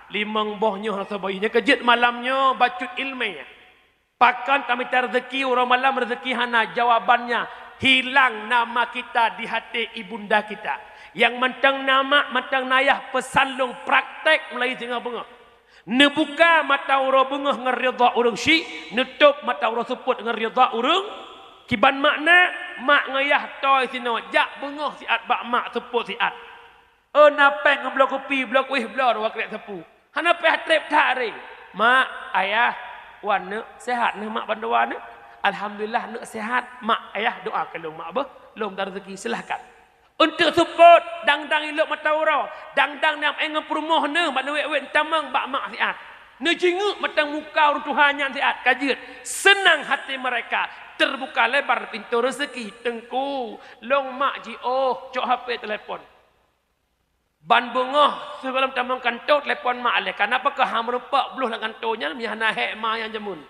limong boh nyoe hana soe bayeue. Nyang keujeuet malam nyoe bacut iéleumé. Pakon tamita rezeki uroe malam rezeki hana? Jawabannya, hilang nama kita di hati ibunda kita. Nyang mantong na mak, mantong na yah, peusan lôn praktek mulai singoh beungoh. Neubuka mata uroe beungoh ngon ridha ureuëng syiek, neutôb mata uroe seupôt ngon ridha ureuëng. Kiban makna, mak ngon yah toe sinoe, jak beungoh siat bak mak, seupôt siat. Oh, na péng ngon bloe kupi, bloe kuéh, bloe dua krek sapu. Hana payah treb that ré. Mak, ayah, wan neuk, sehat neuk mak bandua neuk? Alhamdulillah neuk sehat. Mak, ayah, doa keu lôn mak beuh, lôn minta rezeki, silahkan. Eunteuk seupôt, dang-dang ilok mata uroe, dang-dang nyang éngon peurumoh neuh bak neuwét-wét tamong bak mak siat. Neujingeuk mantong muka ureuëng tuha nyan siat ka jeuet. Senang hati mereka, terbuka lebar pintu rezeki. Teungku, lôn mak jiôh, cok H P telepon. Ban beungoh sigohlom tamong kantô telepon mak lé, kana pakon hana meurumpok bloh lam kantô nyan, meunyo hana hék ma nyang jameun.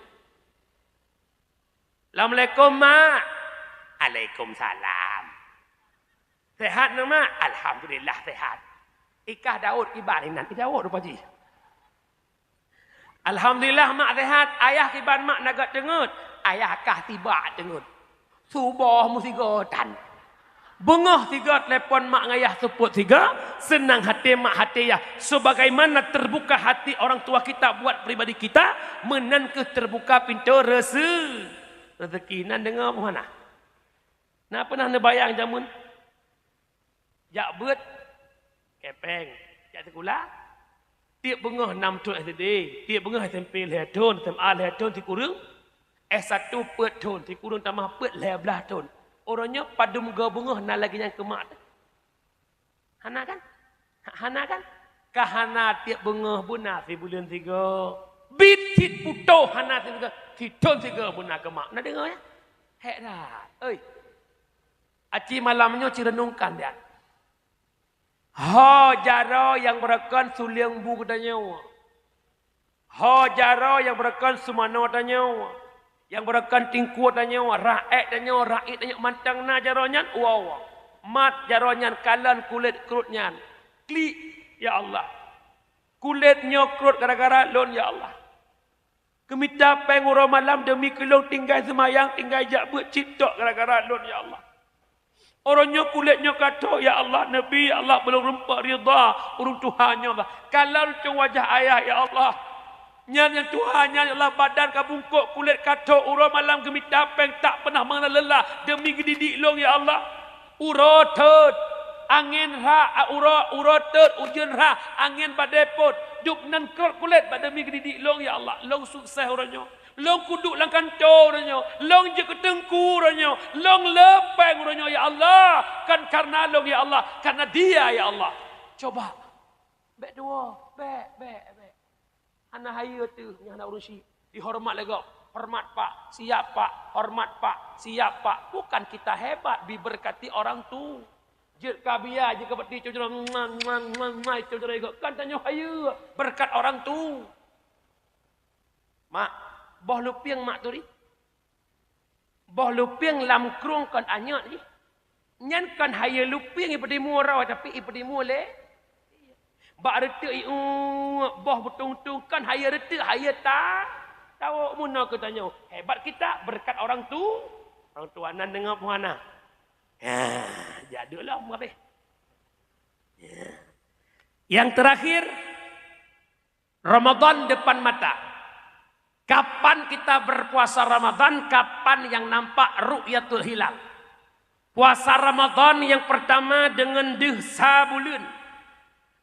"Assalamualaikum, Mak." "Alaikumsalam. Sehat neuh, Mak?" "Alhamdulillah, sehat." Ikah Daud iban inan, i Daud rupa jih. "Alhamdulillah, Mak sehat. Ayah kiban Mak na gét teungeut?" "Ayah kah sibak teungeut. Suboh meusigoe tan." Beungoh sigoe telepon mak ngon yah seupôt sigoe, seunang hati mak hati yah. Sebagaimana terbuka hati orang tua kita buat pribadi kita, meunan keuh terbuka pintu rese-, rezeki. Nan deungoe peue hana? Na peunah neubayang jameun? Jak beuet, kepeng, jak sikula. Tiep beungoh nam thon S D, tiep beungoh S M P lhèe thon, S M A lhèe thon sikureueng, S satu peuet thon, sikureueng tamah peuet lhèe blaih thon. Uroe nyoe padum goe beungoh na lagèe nyan keu mak teuh? Hana kan? Ha-, hana kan? Ka hana tiep beungoh beuna sibuleuen sigoe. Biet cit putôh hana sigoe, sithon sigoe beuna keu mak. Na deungoe, ya? Hék that. Oi. Aci malam nyoe ci renungkan, ya. Ho jaroe nyang beureukan sulieng bu geutanyoe. Ho jaroe nyang beureukan seumanoe tanyoe. Nyang beureukan tingkue tanyoe, raék tanyoe, raék tanyoe mantong na jaroe nyan, woe, woe. Mat jaroe nyan, kalon kulét krot nyan. Klik, ya Allah. Kulét nyoe krot gara-gara lôn, ya Allah. Geumita péng uroe malam deumi keu lôn tinggai seumayang, tinggai jak beuet cit tok gara-gara lôn, ya Allah. Uroe nyoe kulét nyoe ka tho, ya Allah, neubi, ya Allah, beu lôn rumpok ridha ureuëng tuha nyoe, Allah. Ka lôn cong wajah ayah, ya Allah. Nyan nyang tuha nyan, ya Allah, badan ka bungkôk, kulét ka tho, uroe malam geumita péng tak peunah meungeuna leulah deumi geudidik lôn, ya Allah. Uroe thot, angén rhah, a, uroe, uroe thot, ujeuen rhah, angén badée phon, dub nan krot kulét bak deumi geudidik lôn, ya Allah. Lôn sukses uroe nyoe. Lôn kuduek lam kantô uroe nyoe. Lôn jeuet keu teungku uroe nyoe. Lôn le péng uroe nyoe, ya Allah. Kon kareuna lôn, ya Allah. Kareuna Dia, ya Allah. Coba. Bék tuwoe. Bék, bék, bék. Hana hayeue teuh nyang hana ureuëng syiek. Dihoreumat lé gob. Horeumat, Pak. Siap, Pak. Horeumat, Pak. Siap, Pak. Bukan kita hebat diberkati orang tu. Jeuet ka biya, jeuet ka beuti, cok jaroe, mwan, mwan, mwan, mwan, cok jaroe gob. Kan tanyoe hayeue beureukat orang tu. Mak, boh lupieng mak turi. Boh lupieng lam krueng kon anyot jih. Nyan kon hayeue lupieng ipeudimu uroe, tapi ipeudimu lé. Bak reuteuek iuek boh beutung-tung kon hayeue reuteuek, hayeue ta, tawök meunoe keu tanyoe. Hebat kita beureukat orang tu, orang tua nan deungoe puhana. Ha, jak duek lom habéh. Ya. Yang terakhir, Ramadan depan mata. Kapan kita berpuasa Ramadan? Kapan yang nampak ru'yatul hilal? Puasa Ramadan yang pertama deungon deuh sa buleuen.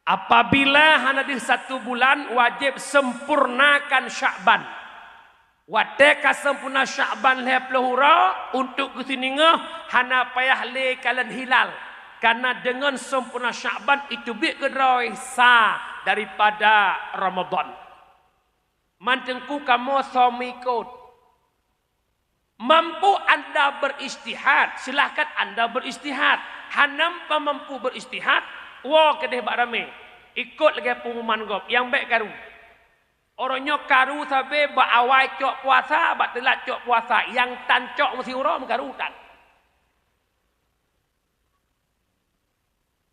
Apabila hana deuh satu bulan, wajéb sempurnakan Syakban. Watée ka sempurna Syakban lhée ploh uroe, untuk geusiningoh hana payah lé kalon hilal, kareuna deungon sempurna Syakban iteubiet keudroe sa daripada Ramadan. Man teungku kamoe soe meuikot. Mampu anda berijtihad, silahkan anda berijtihad. Hana mampu berijtihad, woe keudeh bak ramé. Ikot lagée peunguman gob, nyang bék karu. Uroe nyoe karu sabe bak awai cok puasa, bak teulat cok puasa, nyang tan cok meusiuroe meukaru tan.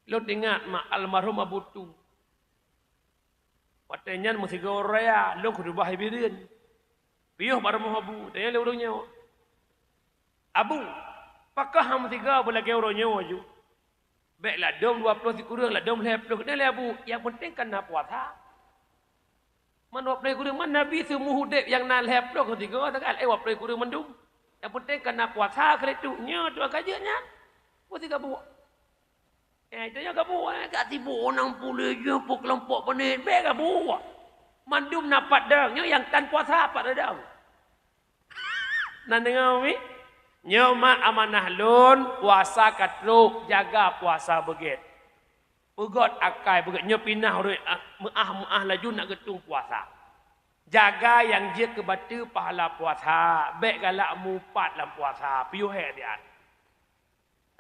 Lôn ingat mak almarhum Abu Tu. Watée nyan meusigoe raya, lôn khutubah i Bireuen. Piôh bak rumoh Abu, tanyong lé ureuëng nyoe, "Abu, pakon hana meusigoe beulagée uroe nyoe aju? Bék ladom dua ploh sikureueng, ladom lhée ploh." Keuneuk lé Abu, "Nyang peunteng kan na puasa." Man dua ploh sikureueng, man Nabi seumeuh udeb nyang na lhée ploh sigoe sagai, eh, dua ploh sikureueng mandum. Nyang peunteng kan na puasa keu lé tu. Nyoe tuan ka jeuet nyan. Peue sigabuek? Eh, tanyoe gabuek, eh, ka sibuk nang puléh jeuet peukelompok peunet, bék gabuek. Mandum na pat dong, nyoe nyang tan puasa pat dong. Na deungoe mi? Nyoe mak amanah lôn, puasa ka trok, jaga puasa beugét. Peugét akai beugét, nyoe pinah ureuëng, ah, meuáh-meuáh laju nak geutung puasa. Jaga nyang jeuet keu bateue pahala puasa, bék galak mupat lam puasa, piôh hék siat.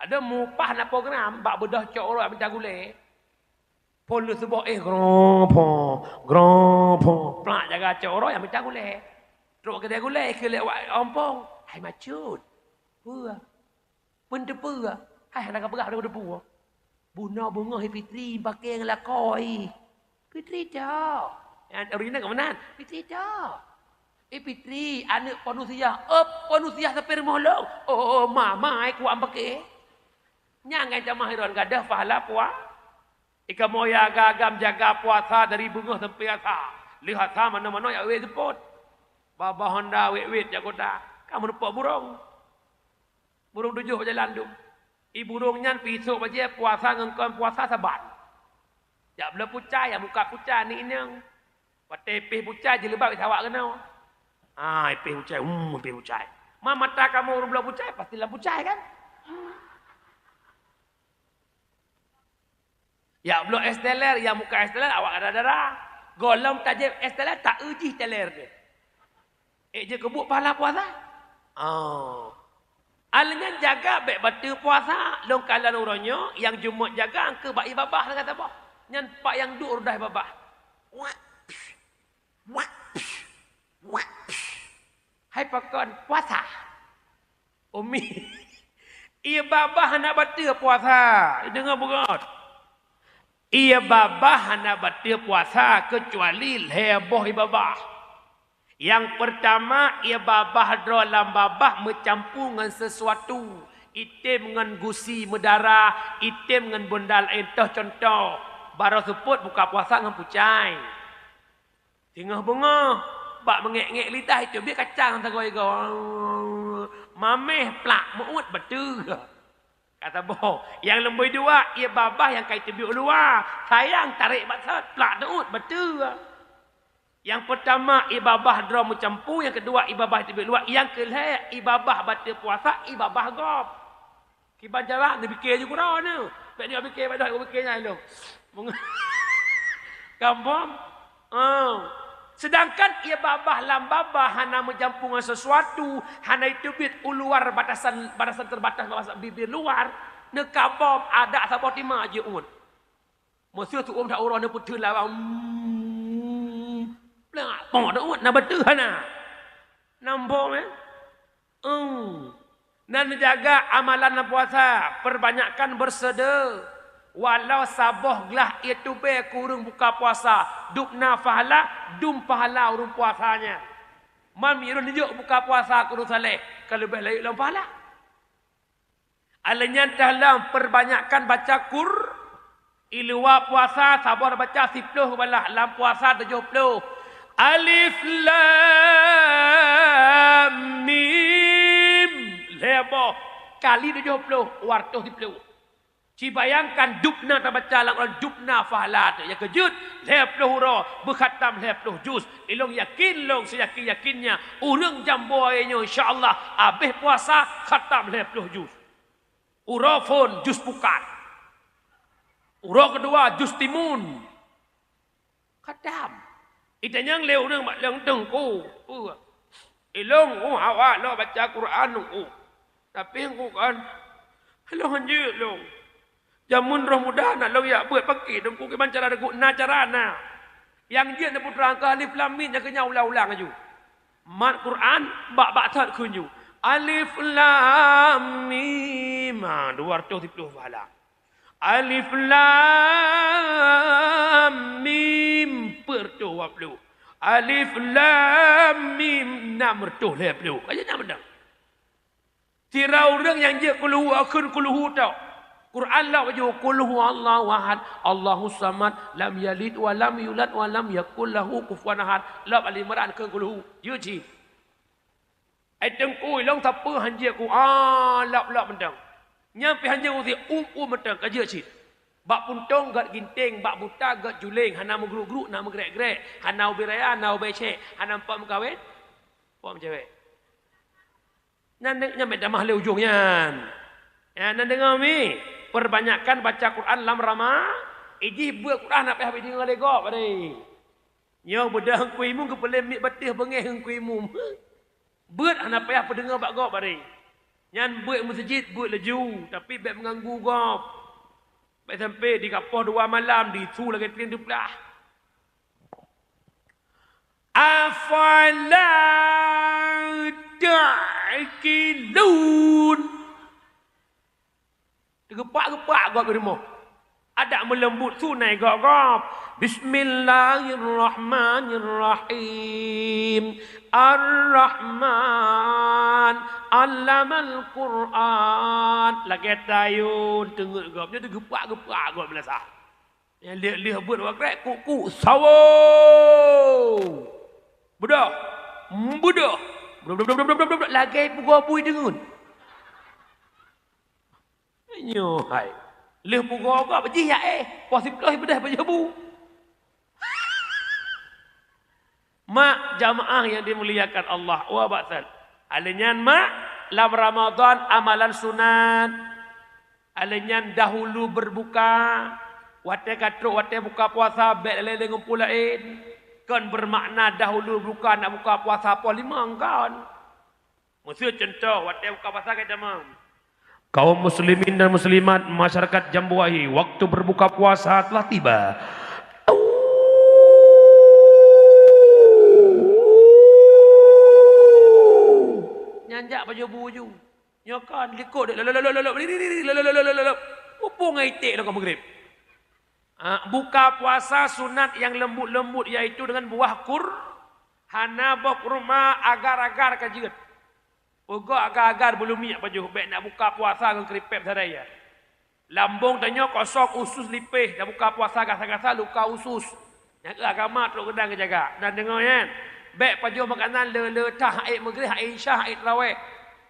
Ada mupah na program bak beudôh cok uroe mita gulée. Phon lheueh suboh, eh, groe pho, groe pho. Plak jaga cok uroe mita gulée. Trok keudée gulée, keu lé wak ompong. Hai macut. Peue? Peue teupeue? Hai hana ka peugah teupeue. Bunoe beungoh Fitri bakée ngon lakoe. Fitri cok. Nyan ureueng inong ka meunan. Fitri cok. Eh, Fitri, aneuëk ponusiah. Oh, ponusiah sapeue rumoh lôn. Oh, mama, eh, kuat bakée. Nyang ngon tamah iron gadôh pahala pua. Ikamoe ya agam-agam jaga puasa dari beungoh sampai asa. Lheueh asa manoe-manoe jak wét seupôt. Babah honda wét-wét jak kota. Ka meurumpok burông. Burông tujoh bak jalan dum. I burông nyan pisôk bajée puasa ngon kon puasa saban. Jak bloe pucai, jak muka pucai aneuk inong. Watée ipéh pucai, jilbab isawak keunoe. Ah, ipéh pucai, hmm, ipéh pucai. Ma mata kamoe ureueng bloe pucai, pasti lam pucai kan? Jak bloe es teler, jak muka es teler, awak dara-dara. Gohlom tajép es teler, taeu jih teler teuh. Ék jeuet keu buet pahala puasa? Oh. Alèh nyan jaga bék bateue puasa, lôn kalon uroe nyoe nyang jeumöt jaga keu bak ié babah teuka saboh. Nyan pat nyang duek rudah ié babah. Wak, psh, wak, psh, wak, psh. Hai pakon puasa? Umi. Ié babah hana bateue puasa. Deungoe beugöt. Ié babah hana bateue puasa keucuali lhèe boh ié babah. Nyang peurtama, ie babah droe lam babah meucampu ngon sisuatu, item ngon gusi meudarah, item ngon bundal laén. Toh cuntoh, barô seupôt buka puasa ngon pucai. Singoh beungoh, bak meungék-ngék lidah, iteubiet kacang sagoe-goe. Maméh plak meuuet bateue. Ka saboh, nyang lumbôi dua, ie babah nyang ka iteubiet u luwa. Sayang, tarék bak sot, plak teuuet bateue. Nyang peurtama, ie babah droe meucampu, nyang keudua, ie babah iteubiet luwa, nyang keulhée, ie babah bateue puasa, ie babah gob. Kiban cara neupike ju keudroe nyoe. Bék neupike bak droe, neupike nyan lom. Gampông? Oh. Seudangkan ie babah lam babah hana meucampu ngon sisuatu, hana iteubiet u luwa batasan, batasan teubatas, batasan bibir luwa, neukabom, adak saboh teuma jeuet uet. Meuseu teuuem that uroe neupeuteun lawang, hmm, plak, po teuuet, na bateue hana. Namphom, eh? Eung. Nan jaga amalan lam puasa, perbanyakkan beurseudeu. Walau saboh glah ie tubée keu ureuëng buka puasa, dubna pahala, dum pahala ureuëng puasa nyan. Man meunyoe neujok buka puasa keu ureuëng saleh, ka leubeh layeuk lom pahala. Alheuh nyan tahlom perbanyakkan baca Qur-, i luwa puasa saboh baca siploh balah, lam puasa tujoh ploh. Alif Lam Mim. Lhée boh kali tujoh ploh, dua reutôh siploh. Ci bayangkan dubna tabaca lam Quran, dubna pahala teuh. Nyang keujeuet, lhée ploh uroe beukhatam lhée ploh juz. Ilong yakin lôn siyakin-yakinnya, ureuëng jamboe nyoe insya Allah abéh puasa khatam lhée ploh juz. Uroe phon juz pukat. Uroe keudua juz timun. Khatam. Itanyong lé ureuëng bak lôn, "Teungku, peue? Ilong, uh, awak lôn baca Quran, Teungku. Tapi, Teungku, kan, lôn hanjeuet lôn. Jameun roh muda na lôn jak beuet pakri, Teungku, kiban cara Teungku, na cara na." Nyang jeuet neupeutrang keu Alif Lam Mim nyang keu nyan ulang-ulang laju. Mat Quran bak-bak that kheun ju. Alif Lam Mim. Ha, dua reutôh siploh pahala. Alif Lam Mim, peuet reutôh dua ploh. Alif Lam Mim, nam reutôh lhée ploh. Ka jeuet nyan mantong. Sira ureuëng nyang jeuet kulhu, kheun kulhu tok. Quran lom laju, "Qul huwallahu ahad, Allahus samad, lam yalid wa lam yulad wa lam yakul lahu kufuwan ahad." Lom Ali Imran kheun kulhu. Jeuet cit. Ai Teungku, ilong sapeue hanjeuet ku, ah, lop-lop mantong. Nyan pih hanjeuet ku si um-um mantong, ka jeuet cit. Bak puntông gét ginténg, bak buta gét juléng, hana meugruk-gruk, na meugrek-grek, hana ubé raya, na ubé cék, hana meupat meukawen, meupat meucewek. Nyan, nyan bèk tamah lé ujong nyan. Ya, nyan deungö mi, perbanyakkan baca Quran lam Rama-, ijih beuet Quran hana payah beudeungö lé gob, adé. Nyoe beudôh Teungku Imum geupeuleumik bateh beungéh Teungku Imum. Beuet hana payah peudeungö bak gob, adé. Nyan beuet meuseujid, beuet laju, tapi bèk meuganggu gob. Bèk sampai di kapoh dua malam, disu lagèe tren teuplah. Afala ta'qilun. Teugeupak-geupak gob di rumoh. Adak meuleumbut sunai gob-gob. Bismillahirrahmanirrahim. Ar-Rahman. Allamal Qur'an. Lagèe tayôn teungeut gob. Nyoe teugeupak-geupak gob meunasah. Nyang lheueh-lheueh beuet wakrek, kuk-kuk, sawo! Beudôh! Beudôh! Lagèe pugoe bui deungon. Nyoe hai. Lheueh pugoe gob jih ya éh, poh siplôh beudôh pajoh bu. Mak jamaah yang dimuliakan Allah, wa ba'san. Alèh nyan mak, lam Ramadan amalan sunat. Alèh nyan dahulu berbuka, watèe ka trok watèe buka puasa bèk lé-lé ngon peue laén. Kon bermakna dahulu buka nak buka puasa poh limong, kon. Meuseu cuntoh, watèe buka puasa ka tamong. Kaum muslimin dan muslimat, masyarakat Jambuahi, waktu berbuka puasa telah tiba. Nyan jak pajoh bu ju. Nyoe kan likot dek lolololololop, lolololololop. Muphom ngon iték lom ka meugrib. Ah, buka puasa sunat yang lembut-lembut, yaitu dengan buah kur-, Hana boh kurma, agar-agar ka jeuet. Peugöt agar-agar beuleumiek pajoh, bèk na buka puasa ngon keuripèp sarai ya. Lambông tanyoe kosong, usus lipéh, na buka puasa gasa-gasa luka usus. Nyang keu agama trok geudan geujaga. Na deungö nyan, bèk pajoh makanan le-le tah, hak ék meugreh, hak ék isya, hak ék teurawéh.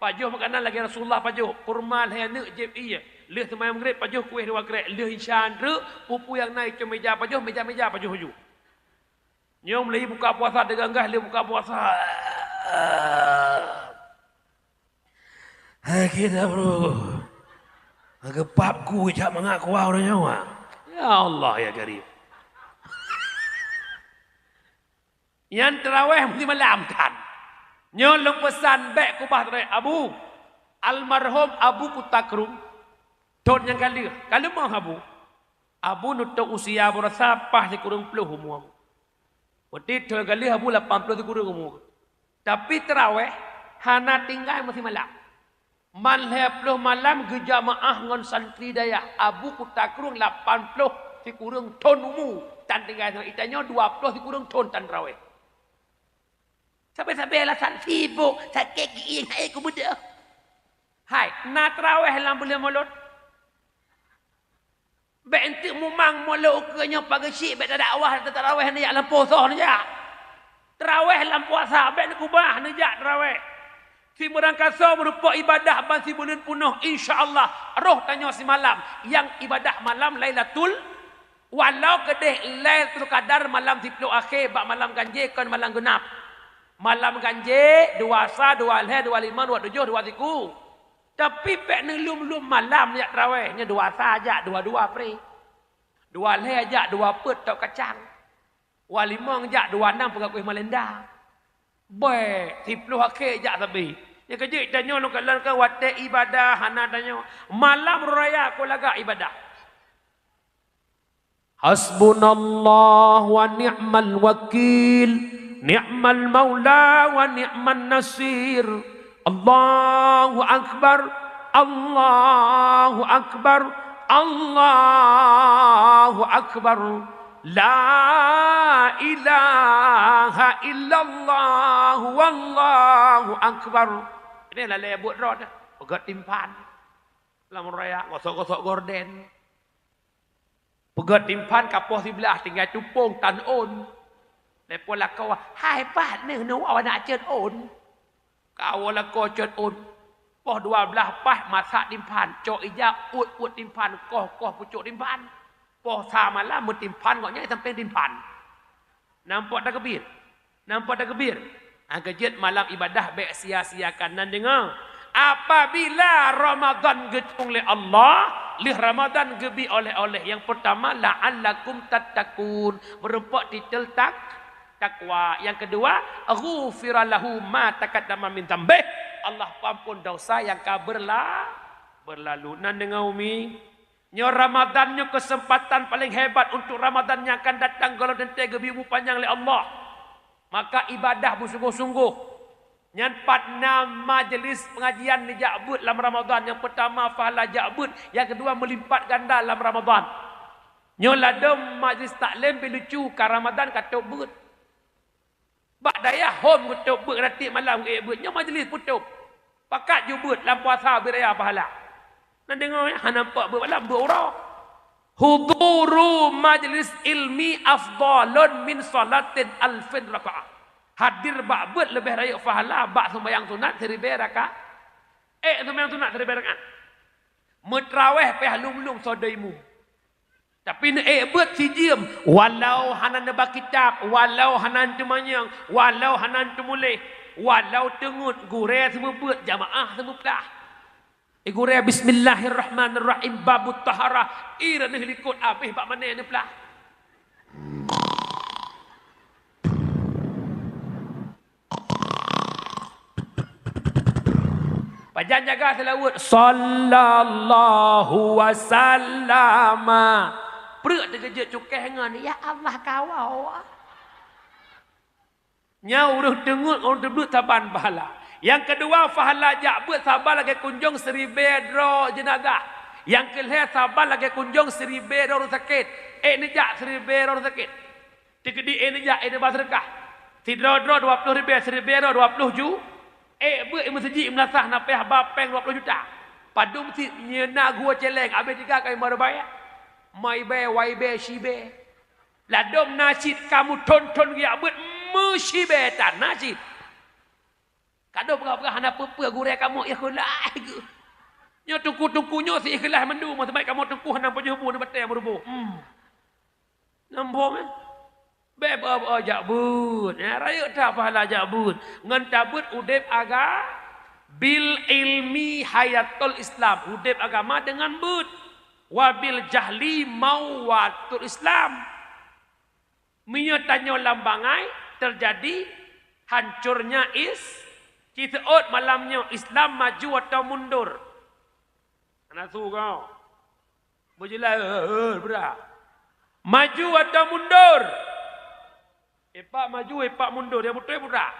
Pajoh makanan lagèe Rasulullah pajoh, kurma lhèe neuk jieb ie. Lheueh seumayang meugreb pajoh kueh dua krek, lheueh isya treuk, peue-peue nyang na icom meuja pajoh, meuja-meuja pajoh ju. Nyoe mulai buka puasa teuganggah lé buka puasa. Hai kita bro. Geupap ku jak mangat kuah udah nyawa. Ya Allah ya Karim. Nyan teurawéh meusimalam kan. Nyoe lôn peusan bèk kubah teurawéh Abu. Almarhum Abu Kuta Krueng. Thon nyang ka lheueh, ka leumoh Abu. Abu neutôp usia baroesa paih sikureueng ploh umu Abu. Berarti thon ka lheueh Abu lapan ploh sikureueng umu. Tapi teurawéh hana tinggai meusimalam. Man lhèe ploh malam geujamaah ngon santri dayah Abu Kuta Krueng lapan ploh sikureueng thon umu tan tinggai. Itanyoe dua ploh sikureueng thon tan teurawéh. Sabe-sabe alasan sibok, sakét gieng, hai ku beudôh. Hai, na teurawéh lam buleuen Molot? Bèk eunteuk mumang mulod ukeue nyoe pageusyiek bèk tadakwah, teurawéh neujak lam posoh neujak. Teurawéh lam puasa bèk neukubah neujak teurawéh. Simeurangkasoe meurumpok ibadah ban sibuleuen peunoh, insya Allah roh tanyoe simalam. Nyang ibadah malam Lailatul, walau keudeh Lailatul Qadar malam siplôh akhé bak malam ganjé kon malam geunap. Malam ganjé dua sa, dua lhèe, dua limong, dua tujoh, dua siku. Tapi bèk neulom-lom malam jak teurawéh, nyoe dua sa jak dua dua pré. Dua lhèe jak dua peuet tôk kacang. Dua limong jak dua nam peugah kueh malenda. Bèk, siplôh akhé jak sabe. Nyang keujeuet tanyoe lôn kalon keu watèe ibadah hana tanyoe. Malam raya ku lagak ibadah. Hasbunallah wa ni'mal wakil, ni'mal maula wa ni'man nasir. Allahu akbar, Allahu akbar, Allahu akbar. La ilaha illallah wallahu akbar. Ini lalai buet droe dah. Peugöt timphan. Lam raya gosok-gosok gorden. Peugöt timphan ka poh siblaih tinggai tupông tan ôn. Lé po lakoe, "Hai pat neuh neuwoe na cot ôn." Ka woe lakoe cot ôn. Poh dua blaih paih masak timphan, cok ija uet-uet timphan, koh-koh pucok timphan. Poh sa malam meutimphan gobnyan sampéng timphan. Nampak takbir. Nampak takbir? Ha, keujeuet malam ibadah bèk sia-siakan. Nan deungö, apabila Ramadan geucung lé Allah, lheueh Ramadan geubri oleh-oleh. Nyang peurtama, la'allakum tattaqun, meurumpok titel tak-, takwa. Nyang keudua, ghufira lahu ma taqaddama min dzambih, Allah peuampon dosa nyang ka beurla-, beurlalu. Nan deungö umi. Nyoe Ramadan nyoe keuseumpatan paleng hebat untuk Ramadan nyang akan datang gohlom teuntèe geubri umu panyang lé Allah. Maka ibadah beusunggoh-sunggoh. Nyan pat na majeulis peungajian neujak beuet lam Ramadan. Nyang peurtama pahala jak beuet, nyang keudua meulimpat ganda lam Ramadan. Nyoe ladôm majeulis taklém beulucu ka Ramadan ka tôb beuet. Bak dayah hom geutôb beuet, ratik malam geuék beuet, nyoe majeulis peutôb. Pakat ju beuet lam puasa bri raya pahala. Nan deungö nyan hana nampak beuet malam, beuet uroe. Huduru majlis ilmi afdhalun min salatin alfin rakaah. Hadir bak beuet leubeh rayeuk pahala bak seumayang sunat siribèe rakaat. Ék seumayang sunat siribèe rakaat. Meutrawéh payah lom-lom soe deuh imum. Tapi neuék beuet sijeuem, walau hana neuba kitab, walau hana teumanyong, walau hana teumuléh, walau teungeut gurèe seumeubeuet, jamaah seumeuplah. Gurèe bismillahirrahmanirrahim, babut taharah, ie neuh likot abéh bak mané neuplah. Pajan jaga seulaweuet, sallallahu wasallama. Pruet teukeujot cukéh ngon, ya Allah, kawoe. Nyan ureuëng teungeut, ureuëng teubeuet saban pahala. Nyang keudua, pahala jak beuet saban lagèe kunjong siribèe droe jeunazah. Nyang keulhèe, saban lagèe kunjong siribèe droe ureuëng sakét. Ék neujak siribèe droe ureuëng sakét. Teukeudi ék neujak, ék neuba seudeukah. Sidroe-droe dua ploh ribèe, siribèe droe dua ploh ju. Ék beuet meuseujid meulasah na payah ba péng dua ploh juta. Padum cit nyoe na gua céléng, abéh tiga kali meuribèe. Meuribèe, waibèe, sibèe. Ladôm na cit kamoe thon-thon geujak beuet meushibèe tan na cit. Kadôh peugah-peugah hana peue-peue gurèe kamoe ikhlaih geuh. Nyoe teungku-teungku nyoe si ikhlaih mandum, sabab kamoe teungku hana pajoh bu na batèe meuruboh. Hmm. Nambong, eh? Bèk beu-, beu-, jak beuet. Ya, rayeuk that pahala jak beuet. Ngon tabeuet udép aga-, bil ilmi hayatul Islam. Udép agama deungon beuet. Wa bil jahli mauwatul Islam. Meunyoe tanyoe lam bangai, teujadi hancurnya is-, ci seuôt malam nyoe Islam maju atau mundur. Hana su kau. Beujeulaih, eh, eh, eh, bra. Maju atau mundur? Epak maju, epak mundur. Ya beutôi, bra.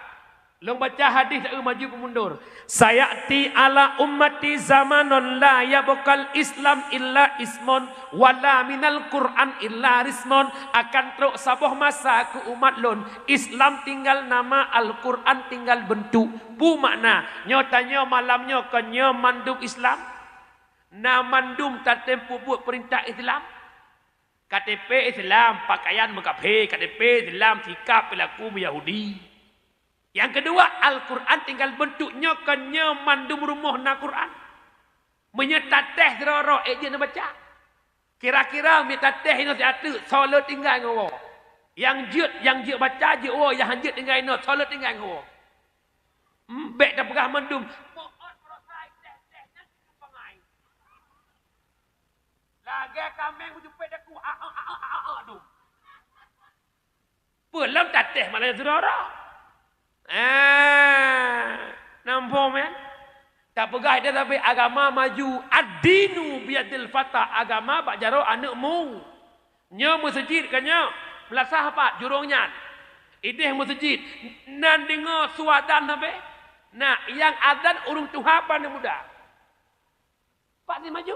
Lôn baca hadis, eh, maju peumundur. "Sayati ala ummati zamanun la yabqal Islam illa ismun wala minal Qur'an illa rismun." Akan trok saboh masa keu umat lôn, Islam tinggal nama, Al-Qur'an tinggal beuntuk. Peue makna? Nyoe tanyoe malam nyoe kon nyoe mandum Islam? Na mandum tatem peubuet peurintah Islam? K T P Islam, pakaian meukafé, K T P Islam, sikap peulaku meuyahudi. Nyang keudua, Al-Qur'an tinggal beuntuk nyoe kon nyoe mandum rumoh na Qur'an. Meunyoe tatéh sidroe-droe ék jeuet neubaca. Kira-kira meunyoe tatéh inoe siat teuk, soe le tinggai ngon woe. Nyang jeuet, nyang jeuet baca jeuet woe, nyang han jeuet tinggai inoe, soe le tinggai ngon woe. Hmm, bèk tapeugah mandum. Lagèe kaméng meujupét daku, a, a, a, a, a, a, dum. Peue lom tatéh malah sidroe-droe. Ah, namphong, men? Tapeugah ida sabe agama maju, ad-dinu biyadil fata, agama bak jaroe aneuk mu. Nyoe meuseujid ka nyoe, meulasah pat jurông nyan. Idéh meuseujid, nan deungoe su adan sabe. Nah, nyang adan ureueng tuha apa aneuk muda? Pat jimaju.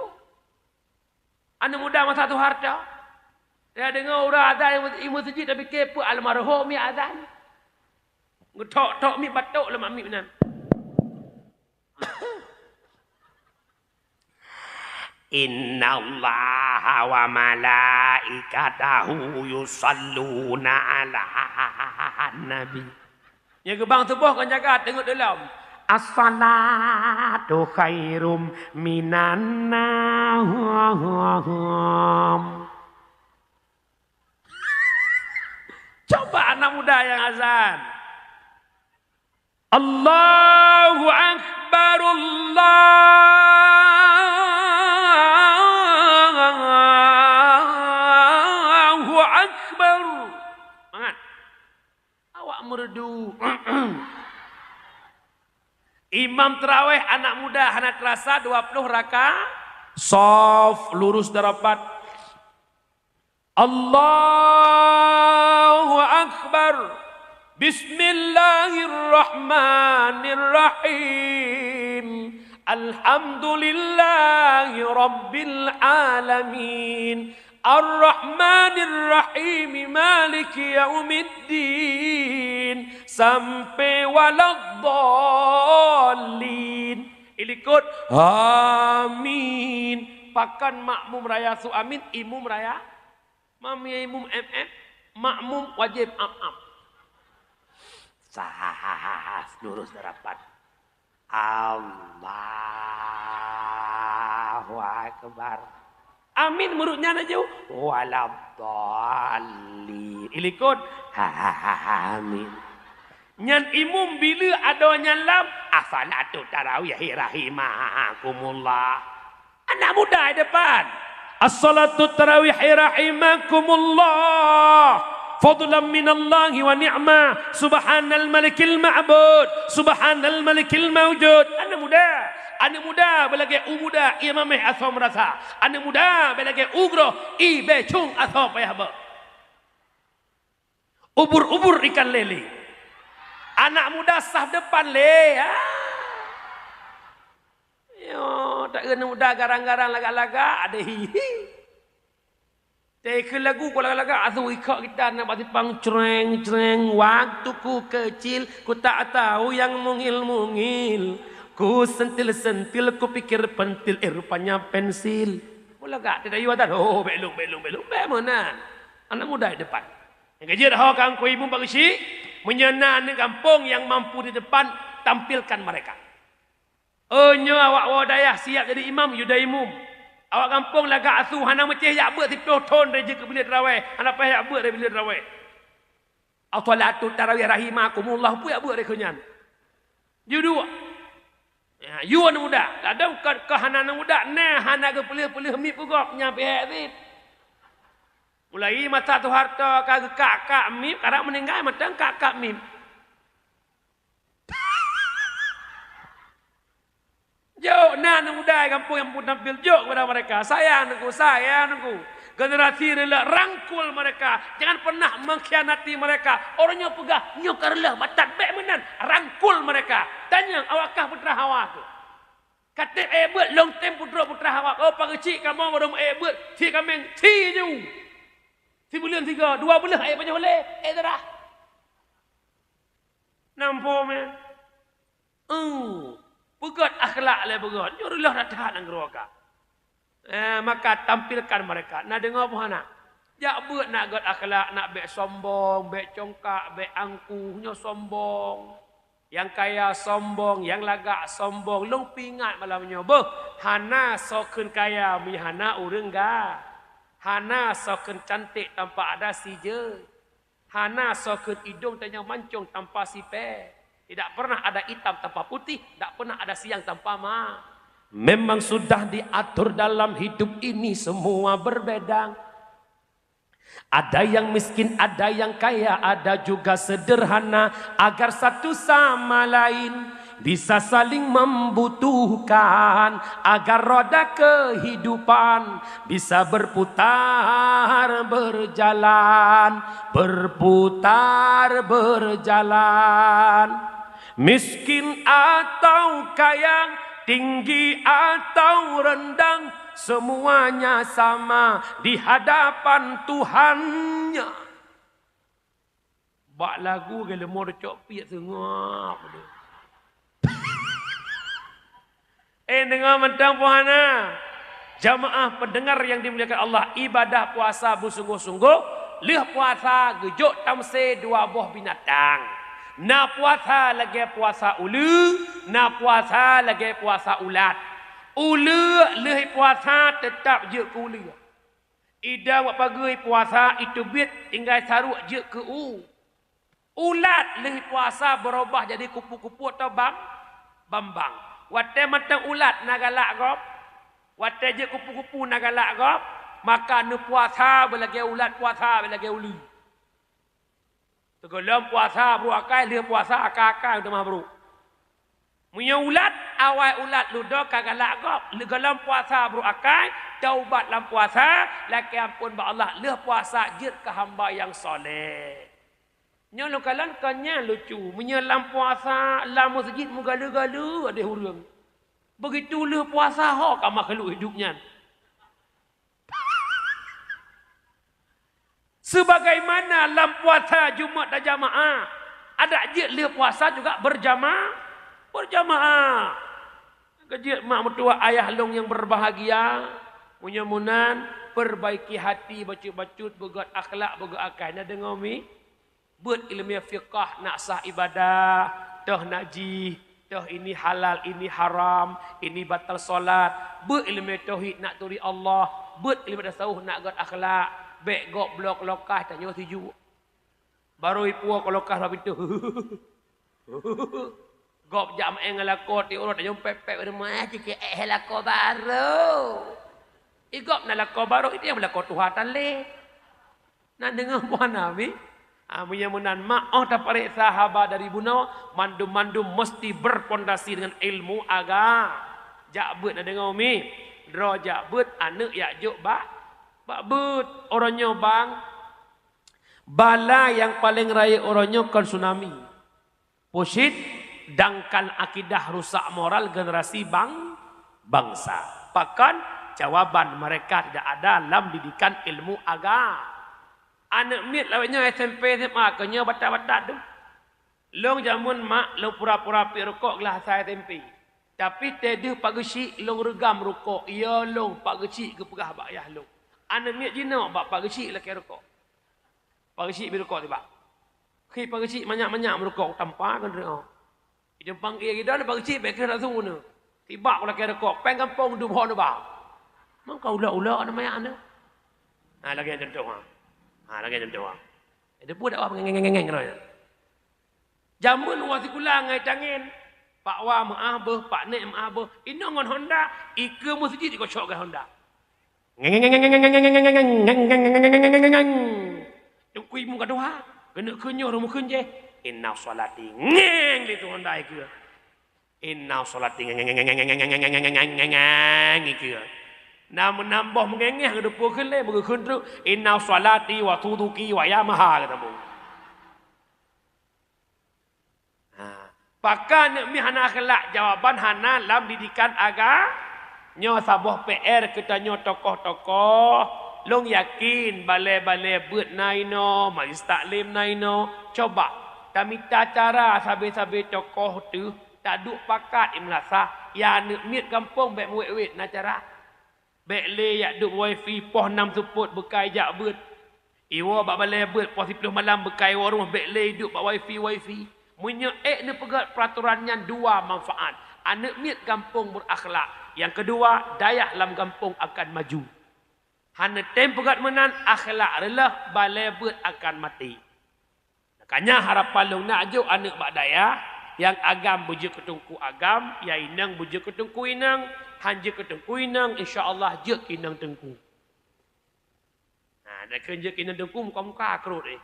Aneuk muda masa Soeharto, ya deungoe ureueng adan i meuseujid, tapike peue almarhum nyang adan. Geutok-tok miet batok lam miet nan. Innallaha wa malaikatahu yusalluna 'alan nabi. Nyoe geubang tuboh kon jaga teungeut dalam. As-salatu khairum minan naum. Coba anak muda nyang azan. Allahu Akbar, Allahu Akbar. Mangat. Awak meureudu. Imam taraweh anak muda hana teurasa dua ploh raka. Saf lurus dan rapat. Allahu Akbar. Bismillahirrahmanirrahim. Alhamdulillahi rabbil alamin. Arrahmanirrahim. Maliki yaumiddin. Sampai waladdallin. Ilikot. Amin. Pakon makmum raya su amin, imum raya? Mam ya imum M M, makmum wajéb am-am. Sah, lurus rapat. Allahu Akbar. Amin meurut nyan laju. Waladdallin. Ilikot. Amin. Nyan imum bila adoe nyan lam, "As-salatu tarawih rahimakumullah." Anak muda di depan. "As-salatu tarawih rahimakumullah. Fadlan minallahi wa ni'mah. Subhanal malikil ma'bud. Subhanal malikil maujud." Anak muda. Anak muda bèk lagèe u muda, ie mamèh asoe meurasa. Anak muda bèk lagèe u groh, ie bècong asoe payah beuet. Ubur-ubur ikan lele. Anak muda saf depan lé. Ah. Yo, tak keuneuk muda garang-garang lagak-lagak, ada hihi. Teuka lagu ku lagak-lagak, atu ikok gitar na bak sipang, creng, creng. Waktu ku kecil, ku tak tahu yang mungil-mungil. Ku sentil-sentil, ku pikir pentil, eh, rupanya pensil. Ku lagak, tidak yua dah. Oh, belum, belum, belum. Bagaimana? Anak muda di depan. Nyang keujeuet ho kang ku ibu bak geuchik, meunyoe na aneuk gampông nyang mampu di depan, tampilkan mereka. Oh, nyoe awak woe dayah siap jadi imam, yue dayah imum. Awak gampông lagak asu hana meucéh jak beuet siploh thon dari jeuet keu bilék teurawéh, hana paih jak beuet dari bilék teurawéh. As-salatu tarawih rahimakumullah, peue jak beuet dari keu nyan. Juduk. Ya, yue aneuk muda. Ladôm ka, ka hana aneuk muda, na hana geupeuleueh-peuleueh mip keu gob, nyan pih hék cit. Mulai masa Soeharto ka geukak-kak mip, kadang meuninggai mantong kak-kak mip. Jok, na aneuk muda gampông nyang mampu tampil, jok kepada mereka. Sayang Teungku, sayang Teungku. Generasi reuleueh, rangkul mereka. Jangan pernah mengkhianati mereka. Orang nyoe peugah, nyoe ka reuleueh, batat, bék meunan. Rangkul mereka. Tanyong, awak kah putra hawa tu. Ka trép ék beuet, lôn tem putra-putra hawa. Oh, pageuchik kamoe baru meu ék beuet. Si kaméng, si ju. Si buleuen sigoe, dua buleuen ék pajoh lé, ék darah. Nampu mé. Oh, peugöt akhlak lé beugöt. Nyoe reuleueh that-that nanggroe ka. Eh, maka tampilkan mereka. Na deungoe peue hana? Jak beuet nak göt akhlak, nak bék sombong, bék congkak, bék angkuh, nyoe sombong. Nyang kaya sombong, nyang lagak sombong. Lôn peuingat malam nyoe, beuh, hana soe kheun kaya meunyo hana ureuëng ga. Hana soe kheun cantik tanpa ada si jeuet. Hana soe kheun idong tanyoe mancong tanpa sipée. Tidak pernah ada itam tanpa putih, tidak pernah ada siang tanpa ma. Memang sudah diatur dalam hidup ini semua berbeda. Ada yang miskin, ada yang kaya, ada juga sederhana, agar satu sama lain bisa saling membutuhkan, agar roda kehidupan bisa berputar berjalan, berputar berjalan. Miskin atau kaya, tinggi atau rendah, semuanya sama di hadapan Tuhannya. Bak lagu geuleumor cok piet seungap. Eh, deungoe mantong peue hana? Jamaah pendengar yang dimuliakan Allah, ibadah puasa beusunggoh-sunggoh, lheueh puasa geujok tamsé dua boh binatang. Na puasa lagée puasa uleue, na puasa lagée puasa ulat. Uleue lheueh puasa teutap jeuet keu uleue. Idang bak pageue puasa iteubiet tinggai saruek jeuet keu u. Ulat lheueh puasa beurubah jadi kupu-kupu atau bam-, bambang. Watée mantong ulat na galak gob, watée jeuet kupu-kupu na galak gob, maka neupuasa beulagée ulat, puasa beulagée uleue. Teugohlom puasa brôk akai, lheueh puasa akai-akai u teumah brôk. Meunyoe ulat, awai ulat ludoe ka galak gob, leugohlom puasa brôk akai, taubat lam puasa, lakée amphon bak Allah, lheueh puasa jeuet keu hamba nyang saleh. Nyoe lôn kalon kon nyan lucu, meunyoe lam puasa, lam meuseujid meugaleu-galeu adeh ureuëng. Beugitu lheueh puasa ho ka makhluk hidup nyan. Sebagaimana lam puasa Jumat dan jamaah, adak jeuet lheueh puasa juga berjama-, berjamaah. Keujeuet mak meutuwah ayah lôn nyang berbahagia, meunyoe meunan, perbaiki hati bacut-bacut, beugöt akhlak, beugöt akai. Na deungoe mi? Beuet ileumé fiqah nak sah ibadah, toh najih, toh ini halal, ini haram, ini batal salat. Beuet ileumé tauhid nak turi Allah, beuet ileumé tasawuf nak göt akhlak. Bék gob bloe keu lokah tanyoe sijuek. Barô ipuwoe keu lokah bak pintoe. Gob jak meu'en ngon lakoe tiep uroe tanyoe pép-pép, "Rumoh cukôp éh lakoe barô." Igob na lakoe barô, itu nyang beulakoe tuha tan lé. Na deungoe peue hana mi? Ah, meunyoe meunan mak, 'oh tapareksa haba dari bunoe, mandum-mandum meusti berpondasi dengan ilmu aga-, jak beuet na deungoe mi? Droe jak beuet, aneuk jak jok bak, bak beuet. Uroe nyoe bang, bala nyang paleng rayeuk uroe nyoe kon tsunami. Pusit, dangkal akidah, rusak moral generasi bang-, bangsa. Pakon? Jawaban, mereka tidak ada lam didikan ilmu agama. Aneuk miet lawét nyoe S M P, S M A, keu nyoe batat-batat tu. Lôn jameun mak lôn pura-pura piep rukok glah asai S M P. Tapi teuh deuh Pak Geuchik lôn reugam rukok, iya lôn Pak Geuchik geupeugah bak yah lôn. Aneuk miet jinoe bak Pak Geuchik lakée rukok. Pak Geuchik bi rukok tibak. Khi Pak Geuchik manyak-manyak meurukok tampa keu droe. Idong panggé gidon Pak Geuchik bék keuh langsung guna. Tibak lakée rukok, péng gampông dum hon ba. Mangka ulok-ulok aneuk manyak aneuk. Ha, lagée contoh ha. Ha, lagée contoh ha. Itu pun dakwah ngeng-ngeng-ngeng-ngeng. Jameun uroe sikula ngai tangen, Pak Wa meu'ah beuh, Pak Nek meu'ah beuh, inong ngon Honda, ikeue meuseujid ikocok gah Honda. Ngeng. Teungku Ibu ka tuha, keuneuk kheun nyoe rumoh kheun jéh. Inna sholati ngeng lé tu Honda ikeue. Inna sholati ngeng ikeue. Na meunambah meungengeh geudupeue kheun lé, meugeuh kheun treuk, inna sholati wa suzuki wa Yamaha geutanyoe. Ha, pakon aneuk miet hana akhlak? Jawaban hana lam didikan aga-, nyoe saboh P R keu tanyoe tokoh-tokoh. Lôn yakin balée-balée beuet na inoe, majlis taklim na inoe. Coba tamita cara sabe-sabe tokoh teuh taduek pakat i meulasah, ya aneuk miet gampông bék meuwét-wét na cara. Bék lé jak duek wifi poh nam seupôt beukai jak beuet. Iwoe bak balée beuet poh siplôh malam beukai woe rumoh bék lé iduek bak wifi-wifi. Meunyoe ék neupeugét peuratoran nyan dua manfaat. Aneuk miet gampông beurakhlak. Nyang keudua, dayah lam gampông akan maju. Hana tem peugét meunan, akhlak reuloh, balée beuet akan maté. Makanya harapan lôn nak jok aneuk bak dayah, nyang agam beujeuet keu teungku agam, nyang inong beujeuet keu teungku inong, han jeuet keu teungku inong, insya Allah jeuet keu inong teungku. Ha, dak kheun jeuet keu inong teungku muka-muka krot eh.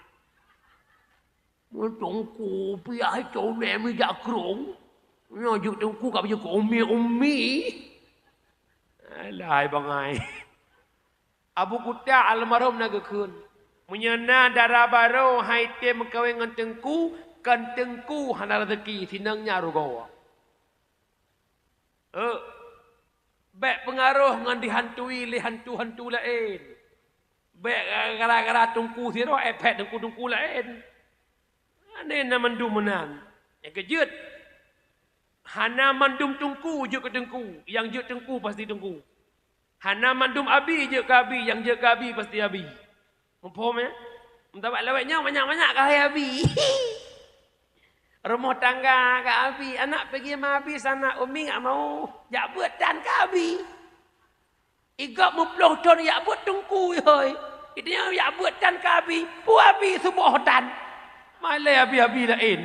Mun teungku piah colée mijak krong, nyoe jeuet teungku ka beujeuet keu umi-umi. Alah, hai bangai. Abu Kuta almarhum na geukheun, "Meunyoe na dara barô hai tem meukawen ngon teungku, kon teungku hana raseuki, sinong nyan rugoe." Euk, bék peungaroh ngon dihantui lé hantu-hantu laén. Bék gara-gara teungku sidroe ék phet teungku-teungku laén. Aneh na mandum meunan. Nyang keujeuet, hana mandum teungku jeuet keu teungku, nyang jeuet teungku pasti teungku. Hana mandum abi jeuet keu abi, nyang jeuet keu abi pasti abi. Muphom, ya? Meutabak lawét nyoe manyak-manyak keu hai abi. Rumoh tangga keu abi, anak peugi ma abi sana, umi nggak mau jak beuet tan keu abi. Igop meuploh thon jak beuet teungku, hôi. Geutanyoe jak beuet tan keu abi, peue abi suboh tan. Malée abi-abi laén.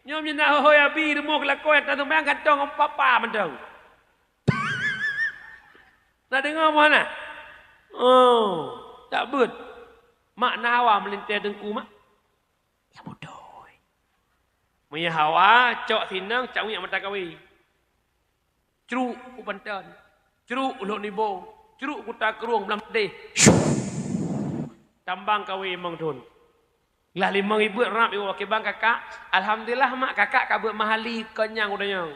Nyoe meunyoe na hôi abi rumoh geulakoe tan sumbayang gantong ngon papa mantong. Na deungoe meuhana? Oh, jak beuet. Mak na hawa meulintée teungku, mak? Ya beutôi. Meunyoe hawa, cok sinong, cak minyeuk mata kawé. Cruk u Banten, cruk u Lhok Nibong, cruk u Kuta Krueng, Blang Padeh. Tambang kawé limong thon. Glah limong ibeuet rab iwoe, "Kiban kakak?" "Alhamdulillah mak, kakak ka beuet meuhali kon nyang u danyong."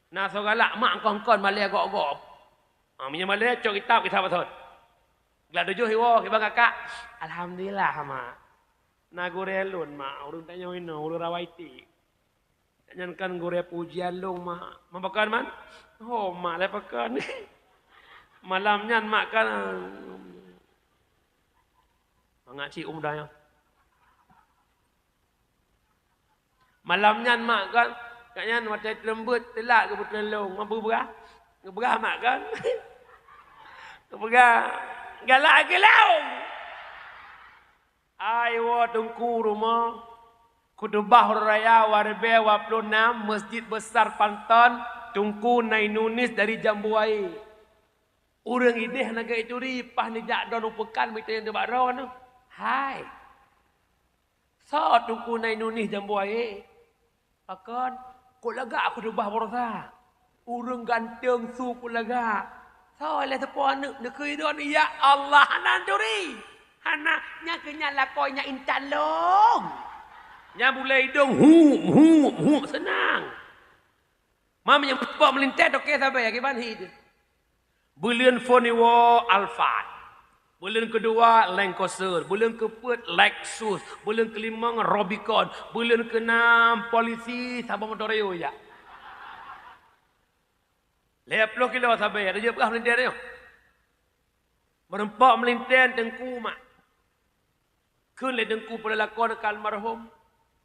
Na soe galak mak, kon-kon malée gop-gop. Ha, meunyoe malée cok kitab, kitab basot. Glah tujoh iwoe, "Kiban kakak?" "Alhamdulillah mak." "Na gurée lôn mak, ureuëng tanyoe inoe, ureuëng Rawaiti." Nyan kan gurée pujian lôn, mak. Mak pakon man? Ho, mak lé pakon. Malam nyan mak kan mangat cit umda nyan. Malam nyan mak kan, kat nyan watée teureumbeuet teulat geupeutreun lôn, ngon beubeurah. Geubeurah mak kan. Geubeurah. Galak geulang. Ai woe teungku rumoh, khutubah uroe raya dua ribée dua ploh nam, Masjid Besar Panton, Teungku Nainunis dari Jambuae. Ureuëng ideh hana geuturi, paih neujak droeneuh peukan mita nyang teuh bak droeneuh. Hai, soe Teungku Nainunis Jambuae? Pakon? Kok lagak khutubah baroesa? Ureuëng ganteng su kok lagak. Soe lé teupeue aneuëk neukheun droeneuh, ya Allah, hana turi. Hana, nyang keu nyan lakoe nyan intan lom. Nyan bulée idong, hup, hup, hup, seunang. Mam nyang pok meulintée toke sabe, akiban hi teuh. Buleuen phon iwoe Alphard. Buleuen keudua Land Cruiser. Buleuen keupeuet Lexus. Buleuen keulimong Rubicon. Buleuen keunam polisi saboh motor rayeuk jak. Lhèe ploh kilo sabe, ada jeuet peugah meulintèe nyoe. Meureumpok meulintèe teungku mak. Kheun lé teungku peue lakon keu almarhum.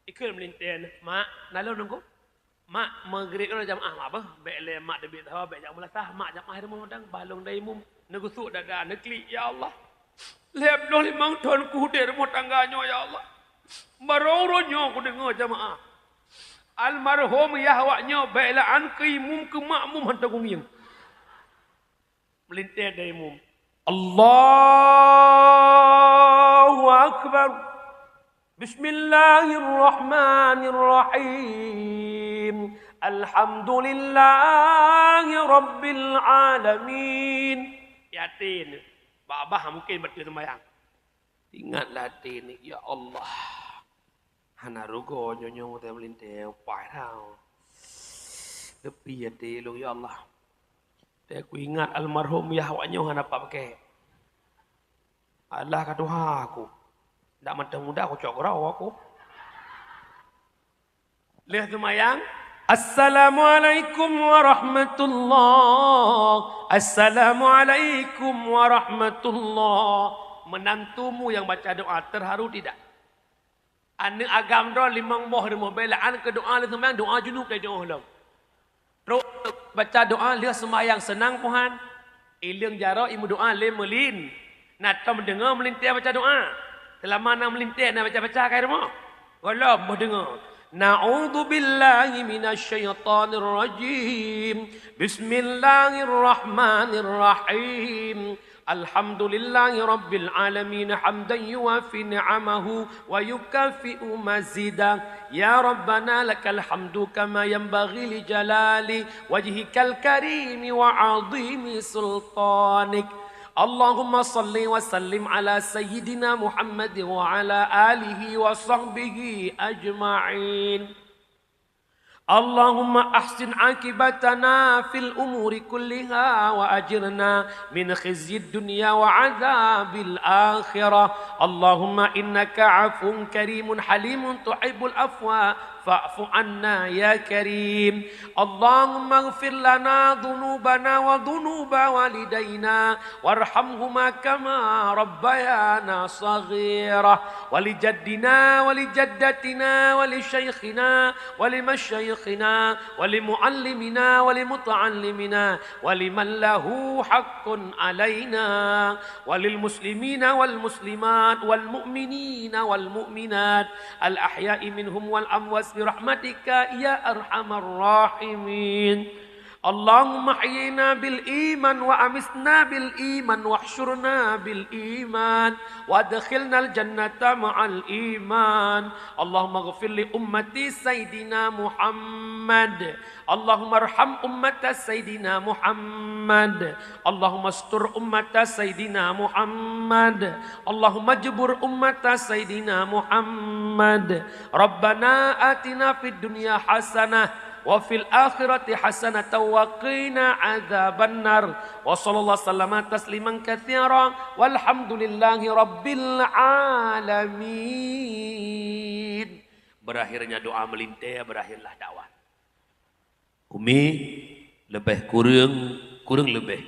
Ikheun meulintèe, "Mak, na lôn teungku." "Mak, meugrib nyoe jamaah mak beuh, bèk lé mak teubiet saho, bèk jak meulasah, mak jamaah di rumoh dang, bah lôn dai mum." Neugusuk dada, neuklik, "Ya Allah, lhèe ploh limong thon kuudép rumoh tangga nyoe, ya Allah. Barô uroe nyoe kudeungoe jamaah. Almarhum yah awak nyoe bèk lé an keu imum keu makmum hantom kungieng." Meulintèe dai mum. Allahu Akbar. Bismillahirrahmanirrahim. Alhamdulillahi Rabbil Alamin. Yatin. Babah mungkin beutôi seumayang. Ingat lam até ni, "Ya Allah, hana rugoe nyoe-nyoe watèe meulintèe upai tau. Geupi até lôn, ya Allah. Watèe kuingat almarhum yah awak nyoe hana pat paké. Allah ka tuha aku. Dak mantong muda kucok keudroe aku." Lheueh seumayang, "Assalamualaikum warahmatullah. Assalamualaikum warahmatullah." Menantumu yang baca doa terharu tidak? Aneuk agam droe limong boh rumoh bèk lé an keu doa lheueh seumayang, doa junub tajak lom. Trok baca doa lheueh seumayang seunang puhan. Ileueng jaroe imeudoa lé meulin. Na tom deungoe meulintèe baca doa. Seulama na meulintèe na baca-baca kai rumoh. Gohlom boh deungoe. A'udzubillahi minasyaitonirrajim. Bismillahirrahmanirrahim. Alhamdulillahi Rabbil Alamin, hamdan yuwafi ni'amahu wa yukafi'u mazidah. Ya Rabbana lakal hamdu kama yanbaghi li jalali wajhikal karimi wa azimi sultanik. Allahumma salli wa sallim ala sayyidina Muhammad wa ala alihi wa sahbihi ajma'in. Allahumma ahsin aqibatana fil umuri kulliha wa ajirna min khizyid dunya wa adzabil akhirah. Allahumma innaka afuwun karimun halimun tuhibbul afwa fa'fu anna ya karim. Allahumma ighfir lana dzunubana wa dzunuba walidaina warhamhuma kama rabbayana shaghira. Wa li jaddina wa li jaddatina wa li syaikhina wa li masyaikhina wa li muallimina wa li muta'allimina wa liman lahu haqqun alaina wa lil muslimina wal muslimat wal mu'minina wal mu'minat al ahya'i minhum wal amwat bi rahmatika ya arhamar rahimin. Allahumma ahyina bil iman wa amitna bil iman wahsyurna bil iman wa adkhilnal jannata ma'al iman. Allahumma ighfir li ummati Sayyidina Muhammad. Allahumma arham ummata Sayyidina Muhammad. Allahumma astur ummata Sayyidina Muhammad. Allahumma jbur ummata Sayyidina Muhammad. Rabbana atina fid dunya hasanah wa fil akhirati hasanatan wa qina adzabannar. Wa sallallahu sallama tasliman katsira. Walhamdulillahi rabbil alamin. Berakhirnya doa meulintèe, berakhirlah dakwah. Umi, leubeh kureueng, kureueng leubeh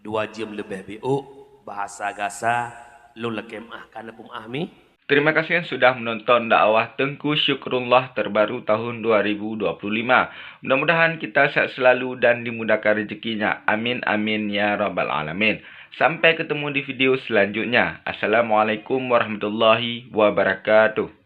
dua jeuem leubeh biôk, bahasa gasa lôn lakèe meu'ah ka neupeu'ah mi. Terima kasih sudah menonton dakwah Teungku Syukrullah terbaru tahun dua ribu dua puluh lima. Mudah-mudahan kita sehat selalu dan dimudahkan rezekinya. Amin, amin, ya rabbal alamin. Sampai ketemu di video selanjutnya. Assalamualaikum warahmatullahi wabarakatuh.